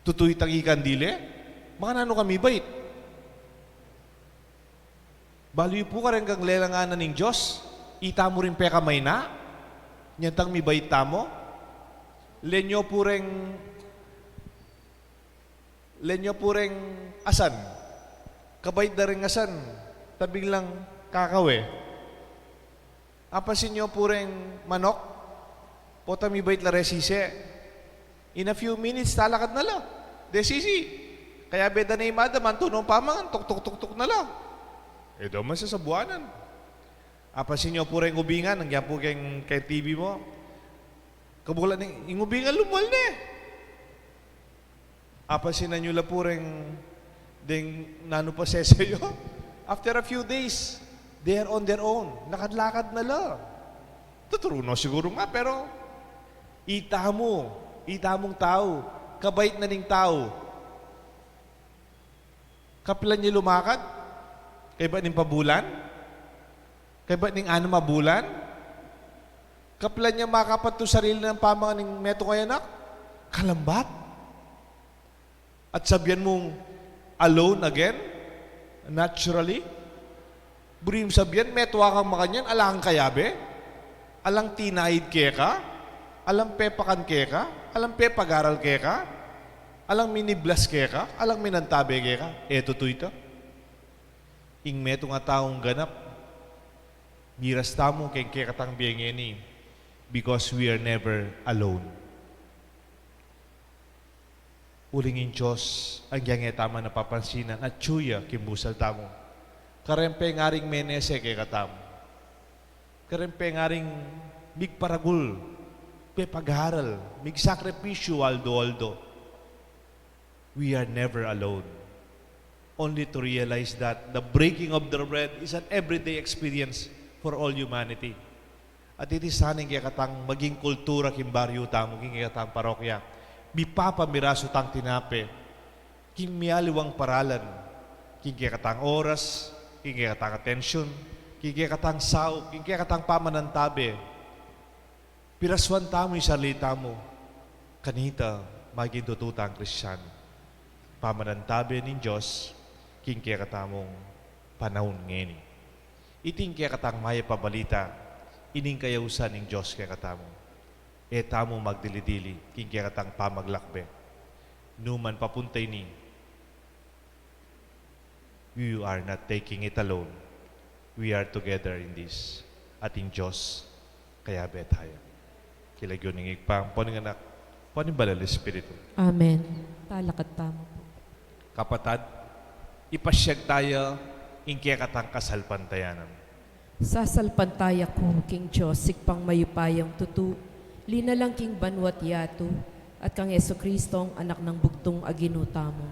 Tutu itang ikang dili? Makananu ka mibait? Balu yu pu kareng lelangan na ning Dios, ita mu ring pekamaina, nyantang mibait tamu. Lenyo pu reng, lenyo pu reng asan. Kabait da ring asan, ta biglang kakawe. Apansin yu pu reng manok, potang mibait la reng sise. In a few minutes, talakad na la. De sisi. Kayabe da ne imada, mantunong pamangan, tuk, tuk, tuk, tuk na la. E da man sasabuanan. Apansin yu pu reng ubingan, agyang pu keng, keng T V mu. Kabula ne, ing ubingan lumual ne. Apansinan yu la pu reng deng nanu pa seseyo? After a few days, they are on their own. Lakad-lakad na la. Tuturu no siguru nga, pero ita mu, ita mung tau, kabait na ning tau. Kapilan ya lumakad? Kaybat ning pabulan? Kaybat ning anam a bulan? Kapilan ya makapat tu sarili nang pamangan ning metung a anak? Kalambat. At sabian mung alone again, naturally. Buri mung sabian, metua kang makanyan, alang kayabe, alang tinaid keka, alang pepakan keka, alang pepagaral keka, alang miniblas keka, alang minantabe keka. E tutu ita? Ing metung a taung ganap, miras tamu keng kekatang bie ngeni, because we are never alone. Uling ing Dios, agyang e tamu napapansinan, atyu ya king busal tamu. Kareng pengaring menese kekatamu. Kareng pengaring migparagul, pepagaral, migsakripisyu aldo-aldo. We are never alone. Only to realize that the breaking of the bread is an everyday experience for all humanity. At iti sana ing kekatang maging kultura king baryu tamu, king kekatang parokya. Mipapamirasu tang tinape king mialiwang paralan, king kekatang oras, king kekatang atensyun, king kekatang saup, king kekatang pamanantabe. Pirasuan tamu ing sarili tamu, kanita maging tutu tang Kristiano. Pamanantabe ning Dios king kekatamung panaun ngeni. Iti ing kekatang mayap a balita, ining kayausan ning Dios kekatamu. E tamu magdili-dili king kekatang pamaglakbe. Numan papunta ini, you are not taking it alone. We are together in this. At ing Dios kayabe taya. King lagyu ning Ibpa, ampo ning Anak, ampo ning Banal a Espiritu. Amen. Talakad tamu pu. Kapatad, ipasyag taya ing kekatang kasalpantayanan. Sasalpantaya ku king Dios, Ibpang mayupayang tutu, linalang king banua't yatu, at kang Jesucristong Anak nang bugtung a Ginu tamu.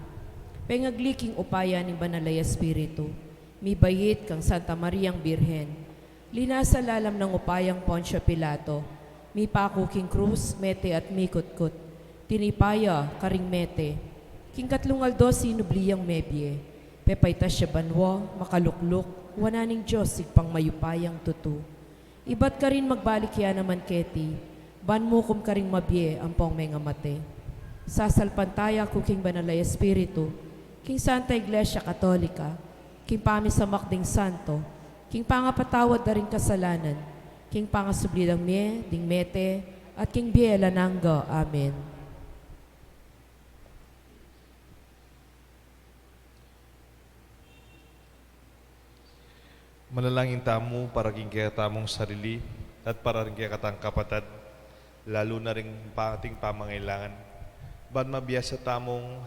Pengagli king upaya ning Banal a Espiritu, mibait kang Santa Mariang Birhen, linasa lalam nang upayang Poncio Pilato, mipaku king krus, mete at mikutkut. Tinipa ya karing mete. King katlung aldo sinubli yang mebie. Pepaitas ya banua, makalukluk, wanan ning Dios, Ibpang mayupayang tutu. Ibat karin magbalik ya naman keti, ban mukum karing mabie ampong mengamate. Sasalpantaya ku king Banal a Espiritu, king Santa Iglesia Katolika, king pamisamak ding santo, king pangapatawad da ring kasalanan, king pangasubli dang mie ding mete, at king bie alang angga. Amen. Manalangin tamu para king kekatamung sarili at para ring kekatang kapatad, lalu na ring pa-, ating pamangailangan, ban mabiasa tamung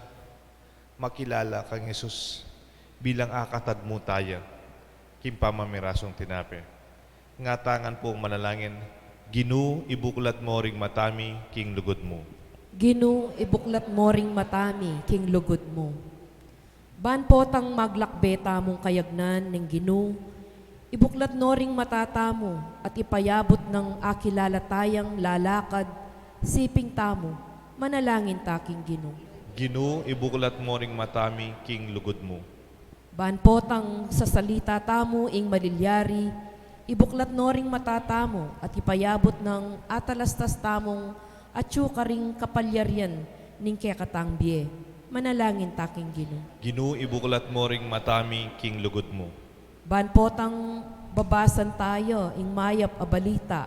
makilala kang Jesus bilang akatadmu taya king pamamirasung tinape. Nga tang manalangin. Ginu, ibuklat mu ring mata mi king lugud mu. Ginu, ibuklat mu ring mata mi king lugud mu. Ban potang maglakbe tamung kayagnan ning Ginu, ibuklat no ring mata tamu at ipayabut nang akilala tayang lalakad siping tamu. Manalangin ta king Ginu. Ginu, ibuklat mu ring mata mi king lugud mu. Ban potang sasalita tamu ing malilyari, ibuklat no ring mata tamu at ipayabut nang atalastas tamung atyu karing kapalyarian ning kekatang bie. Manalangin ta king Ginu. Ginu, ibuklat mu ring mata mi king lugud mu. Ban potang babasan taya ing mayap a balita,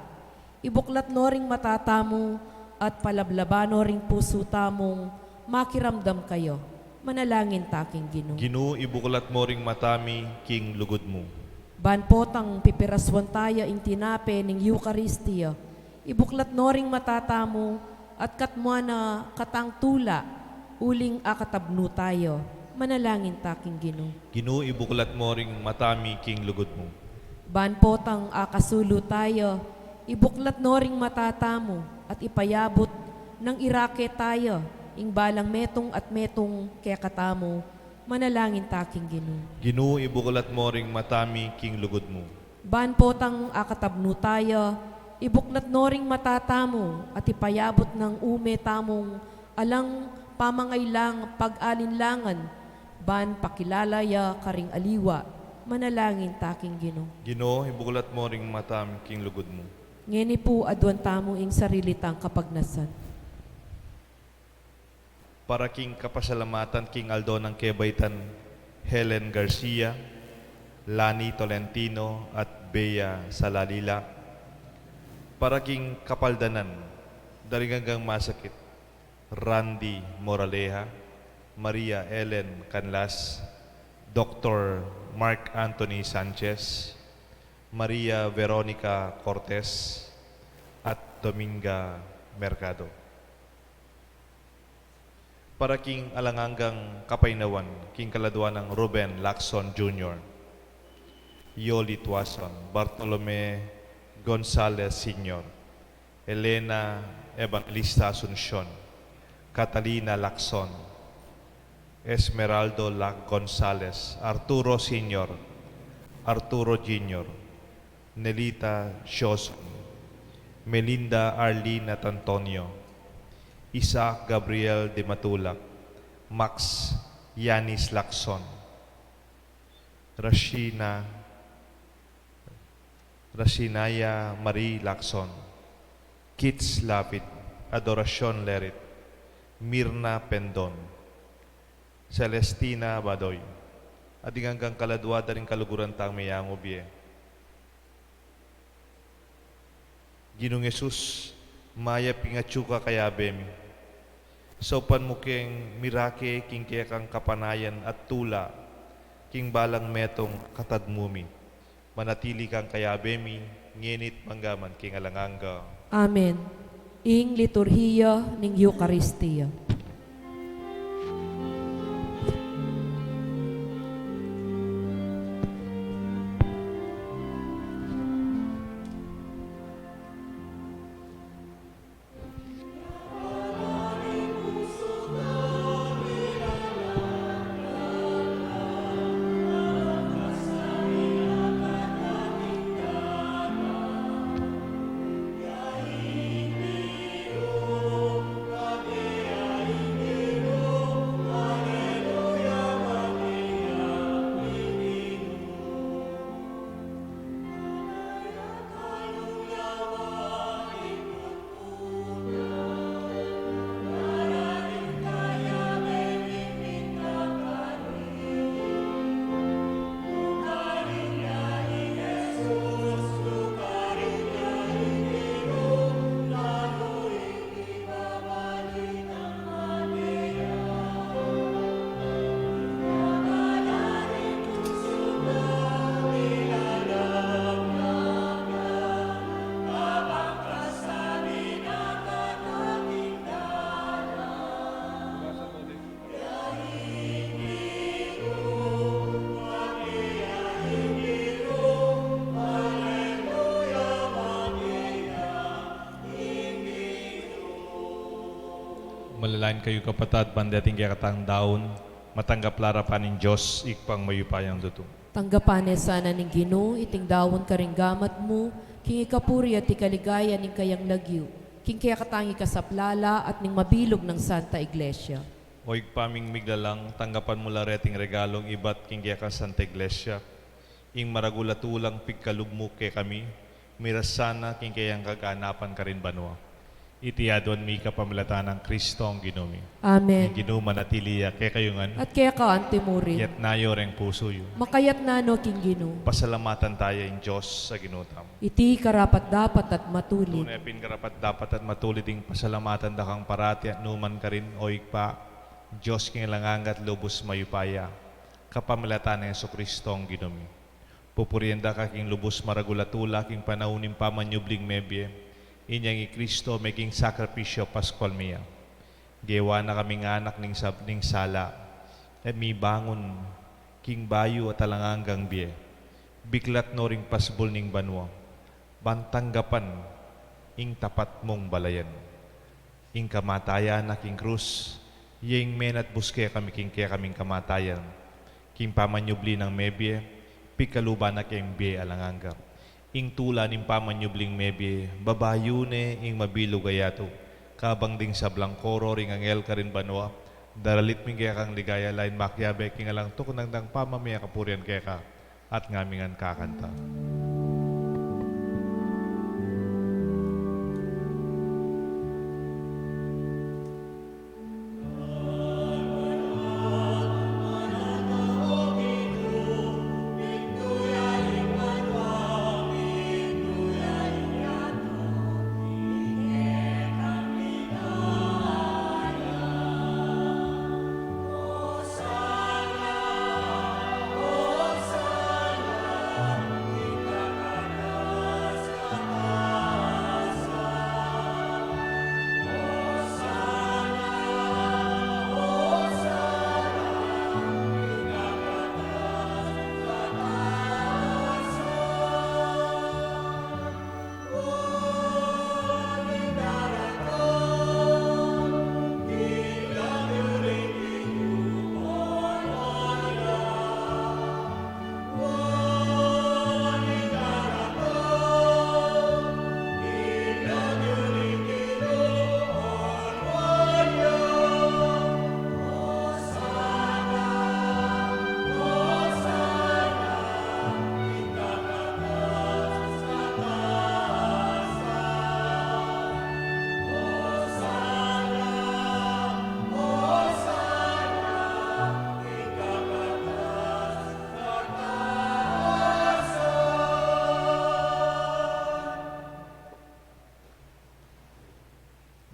ibuklat no ring mata tamu at palablaba no ring pusu tamung makiramdam kaya. Manalangin ta king Ginu. Ginu, ibuklat mu ring mata mi king lugud mu. Ban potang pipiraswan taya ing tinape ning Eukaristia, ibuklat no ring mata tamu at katmuan na katang tula uling akatabnu taya. Manalangin ta king Ginu. Ginu, ibuklat mu ring mata mi king lugud mu. Ban potang akasulu taya, ibuklat no ring mata tamu at ipayabut nang irake taya ing balang metung at metung kekatamu. Manalangin ta king Ginu. Ginu, ibuklat mu ring mata mi king lugud mu. Ban potang akatabnu taya, ibuklat no ring mata tamu at ipayabut nang ume tamung alang pamangailang pag-alinlangan, ban pakilala ya karing aliwa. Manalangin ta king Ginu. Ginu, ibuklat mu ring mata mi king lugud mu. Ngeni pu, aduan tamu ing sarili tang kapagnasan. Para king kapasalamatan king aldo nang kebaitan Helen Garcia, Lani Tolentino, at Bea Salalila. Para king kapaldanan da ring anggang masakit, Randy Moraleja, Maria Ellen Canlas, Doktor Mark Anthony Sanchez, Maria Veronica Cortez, at Dominga Mercado. Para king alang anggang kapaynawan king kaladua nang Ruben Lacson Junior, Yoli Tuason, Bartolome Gonzalez Senior, Elena Evangelista Asuncion, Catalina Lacson, Esmeraldo Lac Gonzalez, Arturo Senior, Arturo Junior, Nelita Sioson, Melinda Arlene at Antonio, Isaac Gabriel de Matulak, Max Yanis Lacson, Rashina, Rashinaya Marie Lacson, Kits Lapid, Adoracion Lerit, Mirna Pendon, Celestina Badoy, at ding anggang kaladua da ring kaluguran tang meyangu bie. Ginung Jesus, mayap ing atyu ka kayabe mi. Saupan mu keng mirake king kekang kapanayan at tula, king balang metung katadmu mi. Manatili kang kayabe mi, ngeni't manggaman king alang angga. Amen. Ing liturhiya ning Eukaristia. Manalangin kayu, kapatad, ban deting kekatang daun, matanggap la arapan ning Dios, Ibpang mayupayang tutu. Tanggapan ne sana ning Ginu iting daun karing gamat mu, king ikapuri at ikaligaya ning kayang lagyu, king kekatang ikasaplala at ning mabilug nang Santa Iglesia. O Ibpa ming miglalang, tanggapan mu la reting regalung ibat king kekang Santa Iglesia, ing maragul a tulang pigkalub mu kekami, miras sana king keyang kaganapan karin banua. Iti aduan mi kapamilatan nang Kristong Ginu mi. Amen. Ing Ginu manatili ya kekayu ngan. At keka antimurin. Itas yu reng pusu yu. Makaitas no king Ginu. Pasalamatan taya ing Dios a Ginu tamu. Iti karapat-dapat at matulid. Tune pin karapat-dapat at matulid ing pasalamatan da kang parati at nukarin man, o Ibpa, Dios king alang angga at lubus mayupaya, kapamilatan nang Jesukristong Ginu mi. Pupurian da ka king lubus maragul a tula king panaun ning pamanyubling mebie, inyang i Kristo meging sakripisyu paskual mi ya. Gewa na kaming anak ning sab-, ning sala, e mibangun king bayu at alang anggang bie. Biklat no ring pasbul ning banua, ban tanggapan ing tapat mung balayan. Ing kamatayan na king krus, ya ing menatbus kekami king kekaming kamatayan. King pamanyubli nang mebie, pigkaluban na keng bie alang angga. Ing tula ning pamanyubling mebie, babayun ne ing mabilug a yatu. Kabang ding sablang koro ring anghel karin banua, daralit mi ing kekang ligaya, lain makiabe king alang tuknang dang pamamie kapurian keka, at ngami ngan kakanta.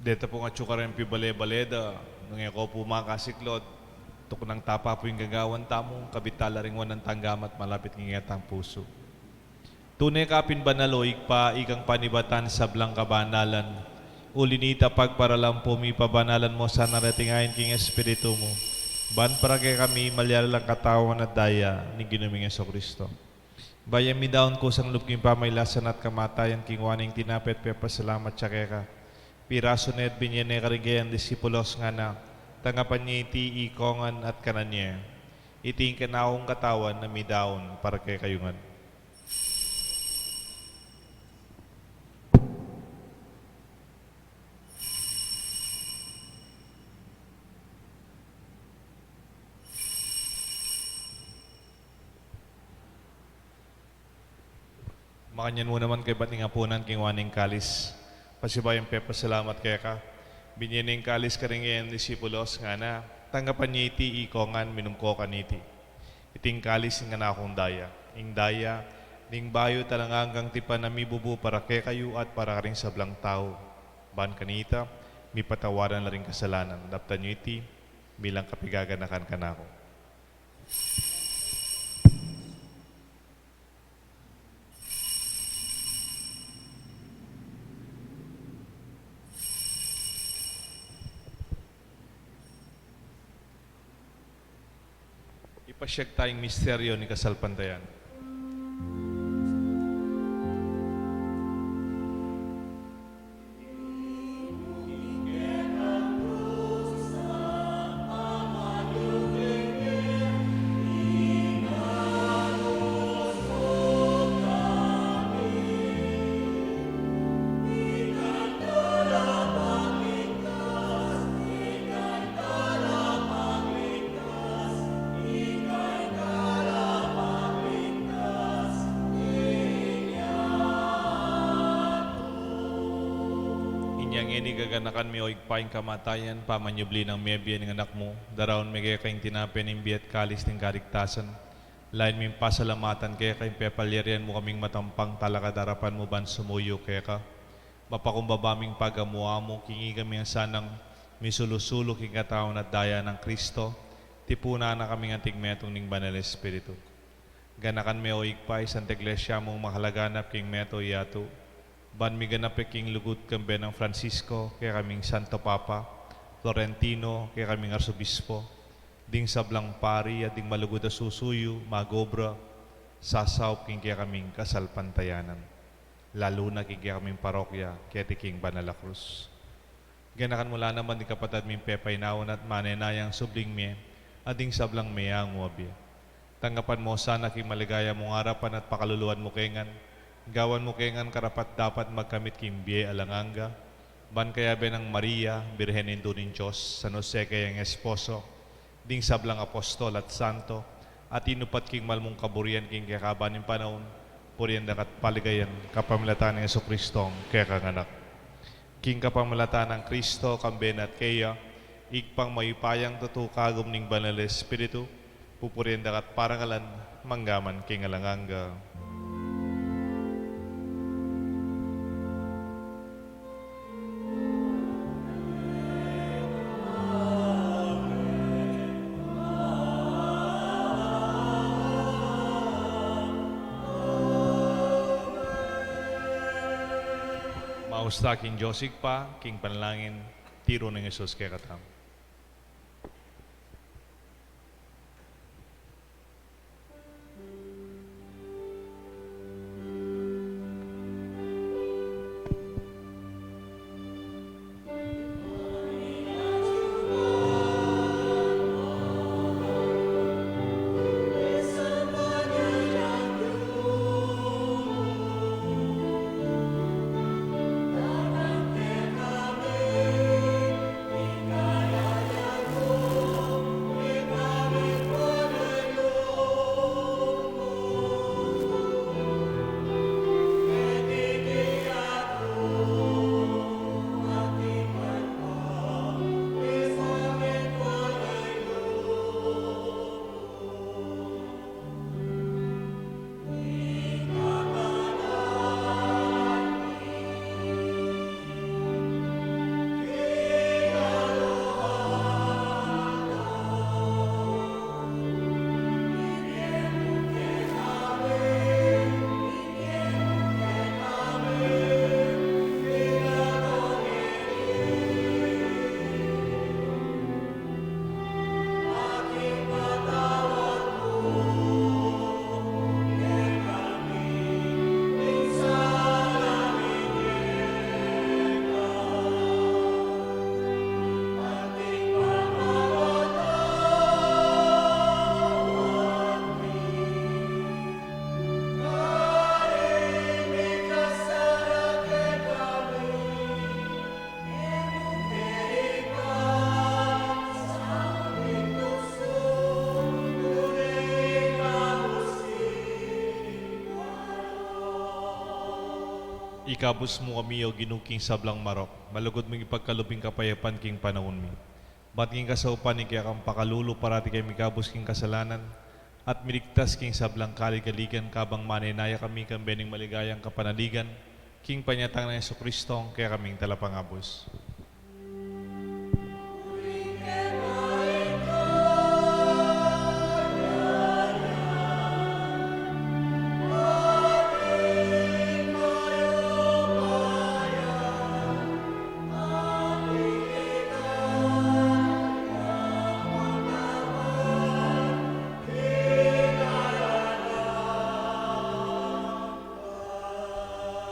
Deta pung atyu kareng pibale-bale da, nung e ko pu makasiklaud, tuknang tapa pu ing gagawan tamu, kabit tala ring wanan tang gamat malapit king ketang pusu. Tune ka pin banal, o Ibpa, ikang panibatan sablang kabanalan. Uli nita, pagparalan pu mi, pabanalan mu sana reting ain king Espiritu mu, ban para kekami malyari lang katawan at daya ning Ginu ming Jesucristo. Bayu mi daun kusang lub king pamailasan at kamatayan, kingwa ne ing tinape at pepasalamat ya keka, pirasu ne at binye ne karing kayang disipulos, ngana: Tanggapan ye iti ikongan at kanan ye. Iti ing kanakung katawan a midaun para kekayu ngan. Makanyan mu naman kaybat ning apunan, kingwa ne ing kalis, pasibayu yang pepasalamat keka, binye ne ing kalis karing kayang disipulos, ngana: Tanggapan ye iti ikongan, minum ko kaniti. Iti ing kalis ning kanakung daya, ing daya ning bayu at alang anggang tipan a mibubu para kekayu at para karing sablang tau, ban kanita mipatawaran la ring kasalanan. Daptan yu iti bilang kapaganakan kanaku. Ipasyag taya ing misteryu ning kasalpantayanan. Gaganakan mi, o Ibpa, ing kamatayan, pamanyubli nang mebie ning Anak mu, daraun mi keka ing tinape ning bie at kalis ning kaligtasan. Lalu ming pasalamatan keka ing pepalyarian mu kaming matampang talakad king arapan mu ban sumuyu keka. Mapakumbaba ming pagamu-amu king ikami ngan sanang misulu-sulu king katawan at daya nang Kristo, tipunan na kaming anting metung ning Banal Espiritu. Ganakan me, o Ibpa, ing Santa Iglesia mung makalaganap king meto yatu, ban miganap ya king lugud kambe nang Francisco, kekaming Santo Papa, Florentino, kekaming Arsobispo, ding sablang pari, at ding malugud a susuyu, mag-obra, sasaup king kekaming kasalpantayanan, lalu na king kekaming parokya, keti king Banal a Krus. Ganakan mu la naman ding kapatad ming pepainawa at manenayang subling mie, at ding sablang meangu a bie. Tanggapan mu sana king maligaya mung arapan at pakaluluan mu ke ngan. Gawan mu ke ngan karapat-dapat magkamit king bie alang angga. Ban kayabe nang Maria, Birhen Indu ning Dios, San Jose kayang esposo, ding sablang apostol at santo, a tinupat king mal mung kaburian king kekaban ning panaun, purian da ka at paligayan kapamilatan nang Jesucristo, kekang Anak. King kapamilatan nang Kristo, kambe na at keya, Ibpang mayupayang tutu, kagum ning Banal a Espiritu, pupurian da ka at parangalan, mangga man king alang angga. Maus ta king Dios Ibpa, king panalangin, tiru nang Jesus kekatamu. Ikabus mu kami, O Ginu, king sablang marok, malugud mung ipagkalub ing kapayapan king panaun mi. Ban king kasaupan ning kekang pakalulu, parati kami mikabus king kasalanan, at miligtas king sablang kaligaligan, kabang manenaya kami kambe ning maligayang kapanaligan, king panyatang nang Jesucristo, a kekaming talapangabus.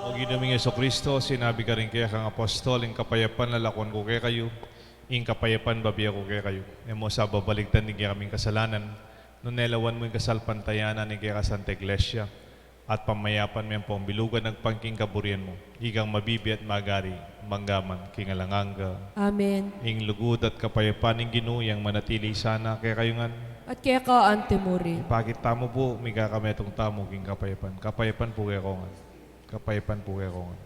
O Ginu ming Jesucristo, sinabi mu karing kekang apostol, ing kapayapan lalakwan ku kekayu, ing kapayapan bibie ku kekayu. E mu sa babaligtan ding kekaming kasalanan, nune lawan mu ing kasalpantayanan ning kekang Santa Iglesia, at pamayapan me ampong bilugan agpang king kaburian mu, ikang mabibie at magari, mangga man king alang angga. Amen. Ing lugud at kapayapan ning Ginu yang manatili sana kekayu ngan. At keka anti mu rin. Ipakit tamu pu, mikakametung tamu king kapayapan. Kapayapan pu kekayu ngan. Kapayapan pu kekayu ngan.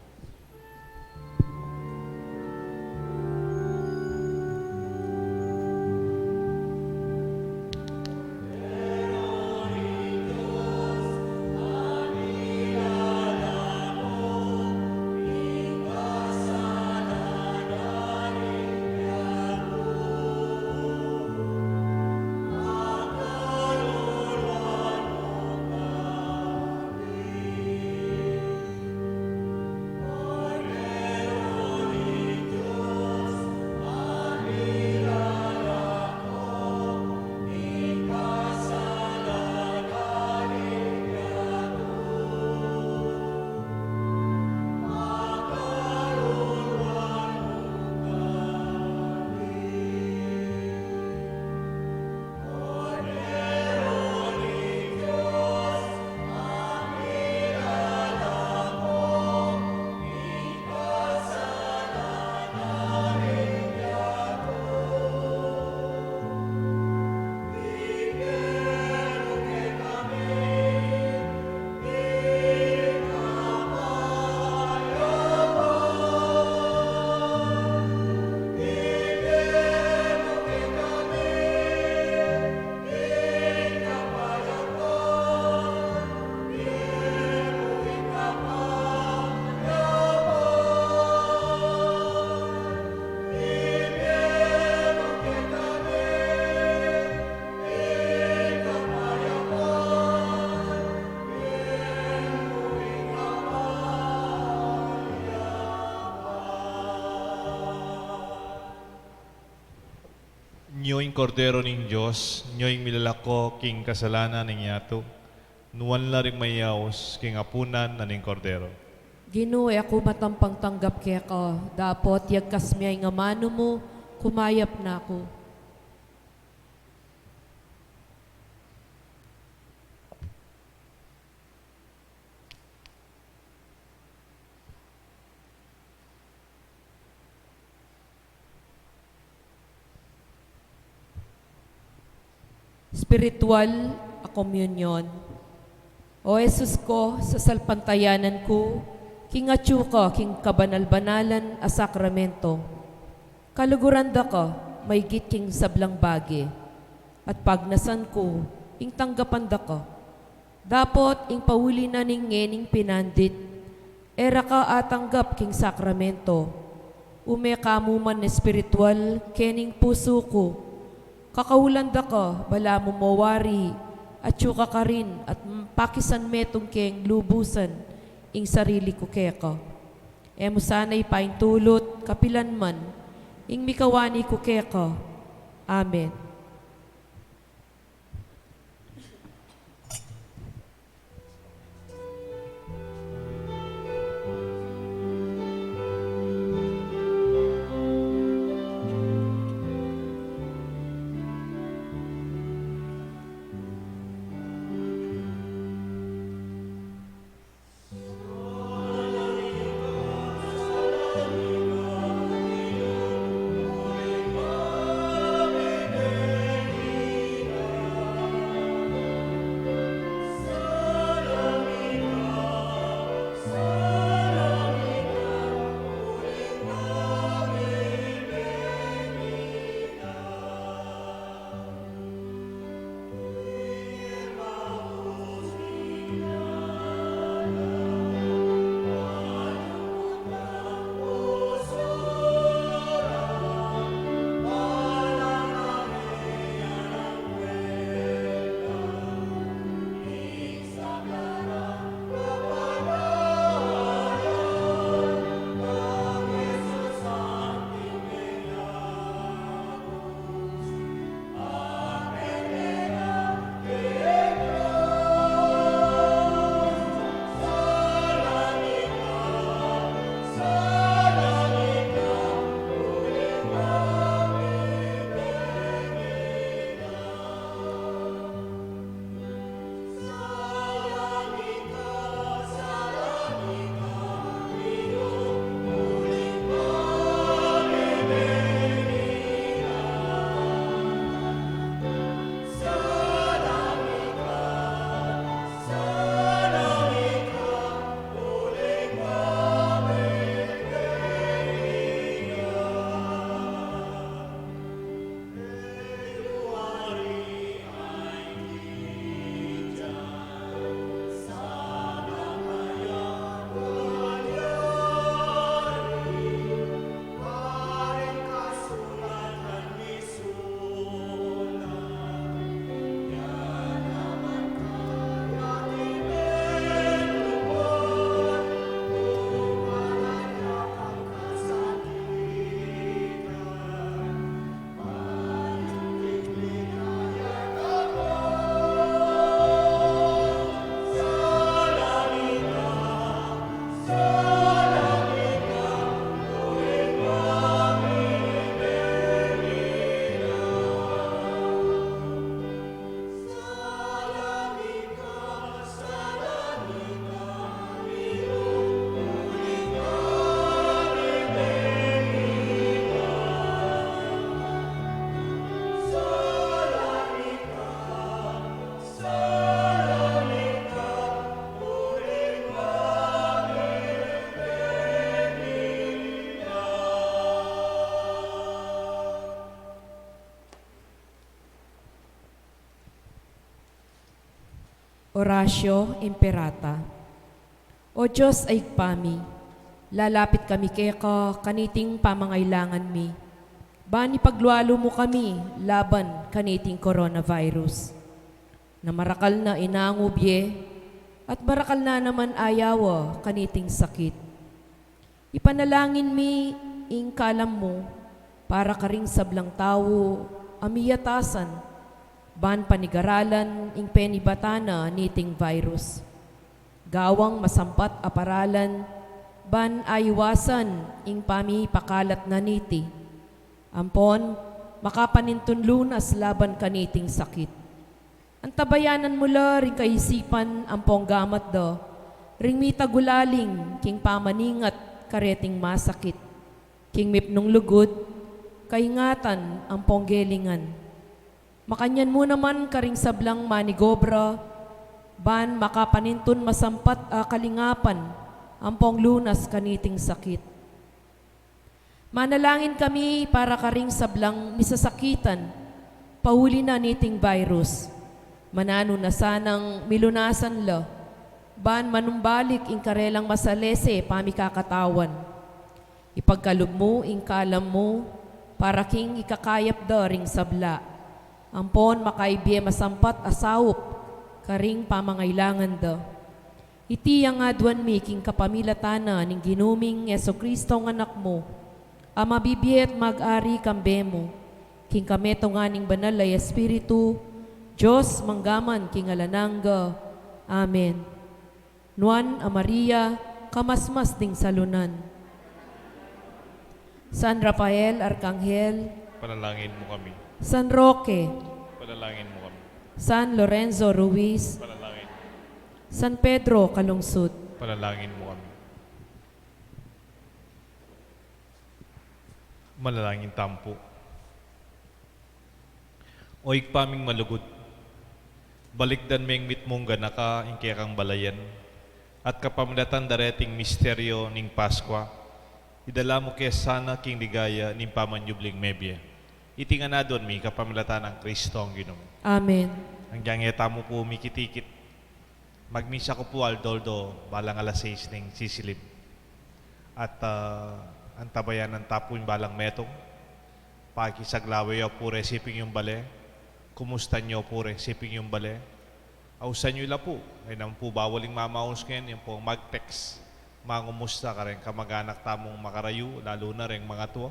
Nyo ing Kordero ning Dios, nyo ing milalako king kasalanan ning yatu. Nuan la ring mayaus king apunan na ning Kordero. Ginu, e ku matampang tanggap keka, dapot yagkas me ing amanu mu, kumayap na ku. Spiritual a komunyon. O Jesus ko, sasalpantayanan ku king atyu ka king kabanal-banalan a sakramento. Kaluguran da ka maigit king sablang bage, at pagnasan ku ing tanggapan da ka. Dapot ing pauli na ning ngening pinandit, e ra ka atanggap king sakramento. Ume ka mu man espiritual kening pusu ku. Kakaulan da ka, balamu mo wari, atyu ka karin at pakisan metung keng lubusan ing sarili ku keka. E mu sana ipaintulut kapilan man ing mikawani ku keka. Amen. Oratio Imperata. O Dios a Ibpa mi, lalapit kami keka kaniting pamangailangan mi. Ban ipaglualu mu kami laban kaniting coronavirus, na marakal na inangub ye, at marakal na naman ayawa kaniting sakit. Ipanalangin mi ing kalam mu para karing sablang tau a miyatasan, ban panigaralan ing penibatan na niting virus. Gawang masampat a paralan, ban aiwasan ing pamipakalat na niti. Ampon, makapanintun lunas laban kaniting sakit. Antabayanan mu la ring kaisipan ampong gamat da, ring mitagulaling king pamaningat kareting masakit, king mipnung lugud, kaingatan ampong gelingan. Makanyan mu naman karing sablang manigobra, ban makapanintun masampat a kalingapan ampong lunas kaniting sakit. Manalangin kami para karing sablang misasakitan, pauli na niting virus. Mananu na sanang milunasan la, ban manumbalik ing karelang masalese pamikakatawan. Ipagkalub mu ing kalam mu, para king ikakayap da ring sabla. Ampon makaibie masampat a saup, karing pamangailangan da. Iti ing aduan mi king kapamilatan na ning Ginu ming Jesucristo a Anak mu, a mabibie at mag-ari kambe mu, king kametungan ning Banal a Espiritu, Dios, mangga man king alang angga. Amen. Nuan a Maria, kamasmas ding salunan. San Rafael Arkanghel, panalangin mu kami. San Roque, panalangin mu kami. San Lorenzo Ruiz, panalangin. San Pedro Calungsod, panalangin mu kami. Manalangin tamu pu. O Ibpa ming malugud, balikdan meng mitmung ganaka ing kekang balayan, at kapamilatan da reting misteryo ning Paskua, idala mu ke sana king ligaya ning pamanyubling mebie. Iti ngan aduan mi kapamilatan nang Kristong Ginu mi. Amen. Anggiyang e tamu pu mikitikit, magmisa ku pu aldo-aldo balang alas sais ning sisilib. At, ah, antabayanan ta pu ing balang metung. Pakisaglawe yu pu re siping yung bale. Kumustan yu pu re siping yung bale. Ausan yu la pu. E naman pu bawal ing mamaus ngan, yan pu ang mag-text, mangumusta kareng kamag-anak tamung makarayu, lalu na reng mangatua,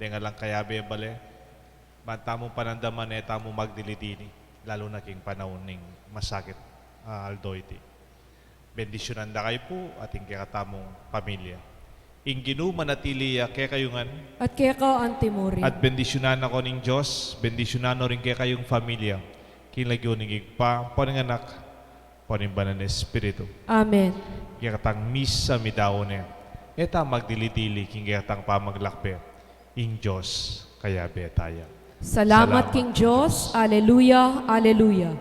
deng alang kayabe bale. Ban tamung panandaman, e tamu magdili-dili, lalu na king panaun ning masakit a aldo iti. Bendisyunan da kayu pu at ing kekatamung pamilya. Ing Ginu manatili ya kekayu ngan. At keka antimurin. At bendisyunan na ko ning Dios, bendisyunan no ring kekayung pamilya, king lagyu ning Ibpa, ampo ning Anak, ampo ning Banal a Espiritu. Amen. Kekatang misa midaun ne. E ta magdili-dili king kekatang pamaglakbe. Ing Dios kayabe ta ya. Salamat king Dios. Aleluya, aleluya.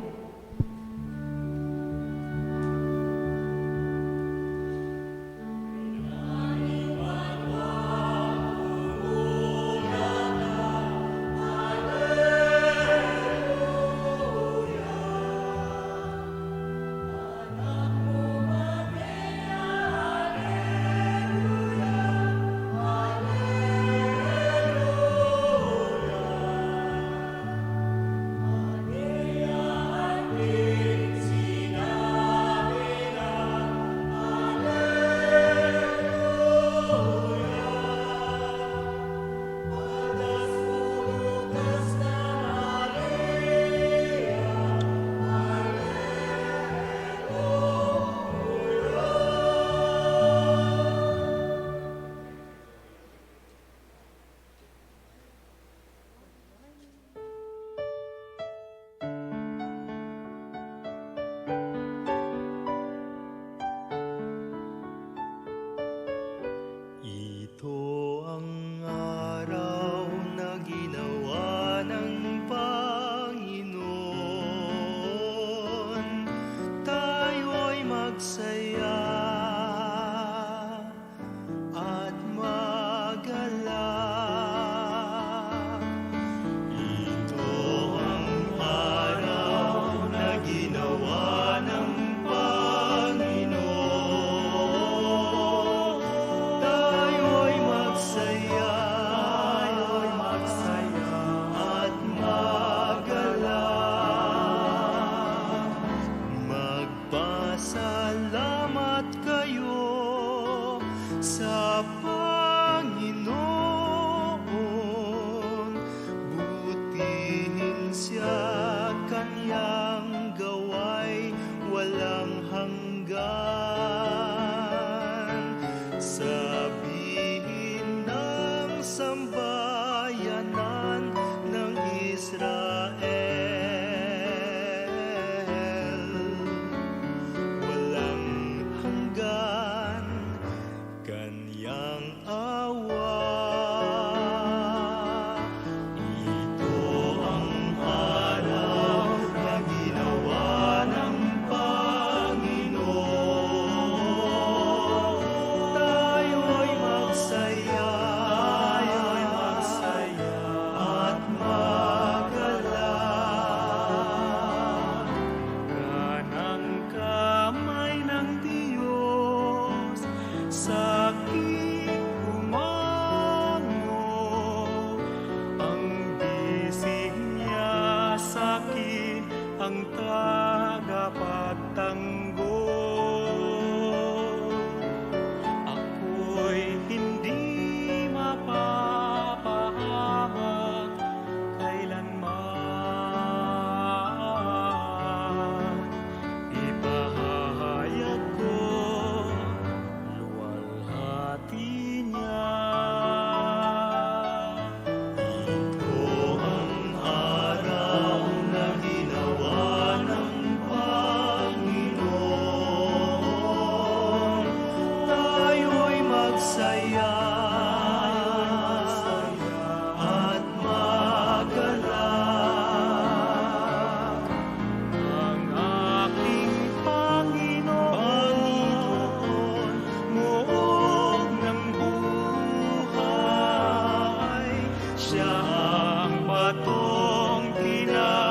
Ina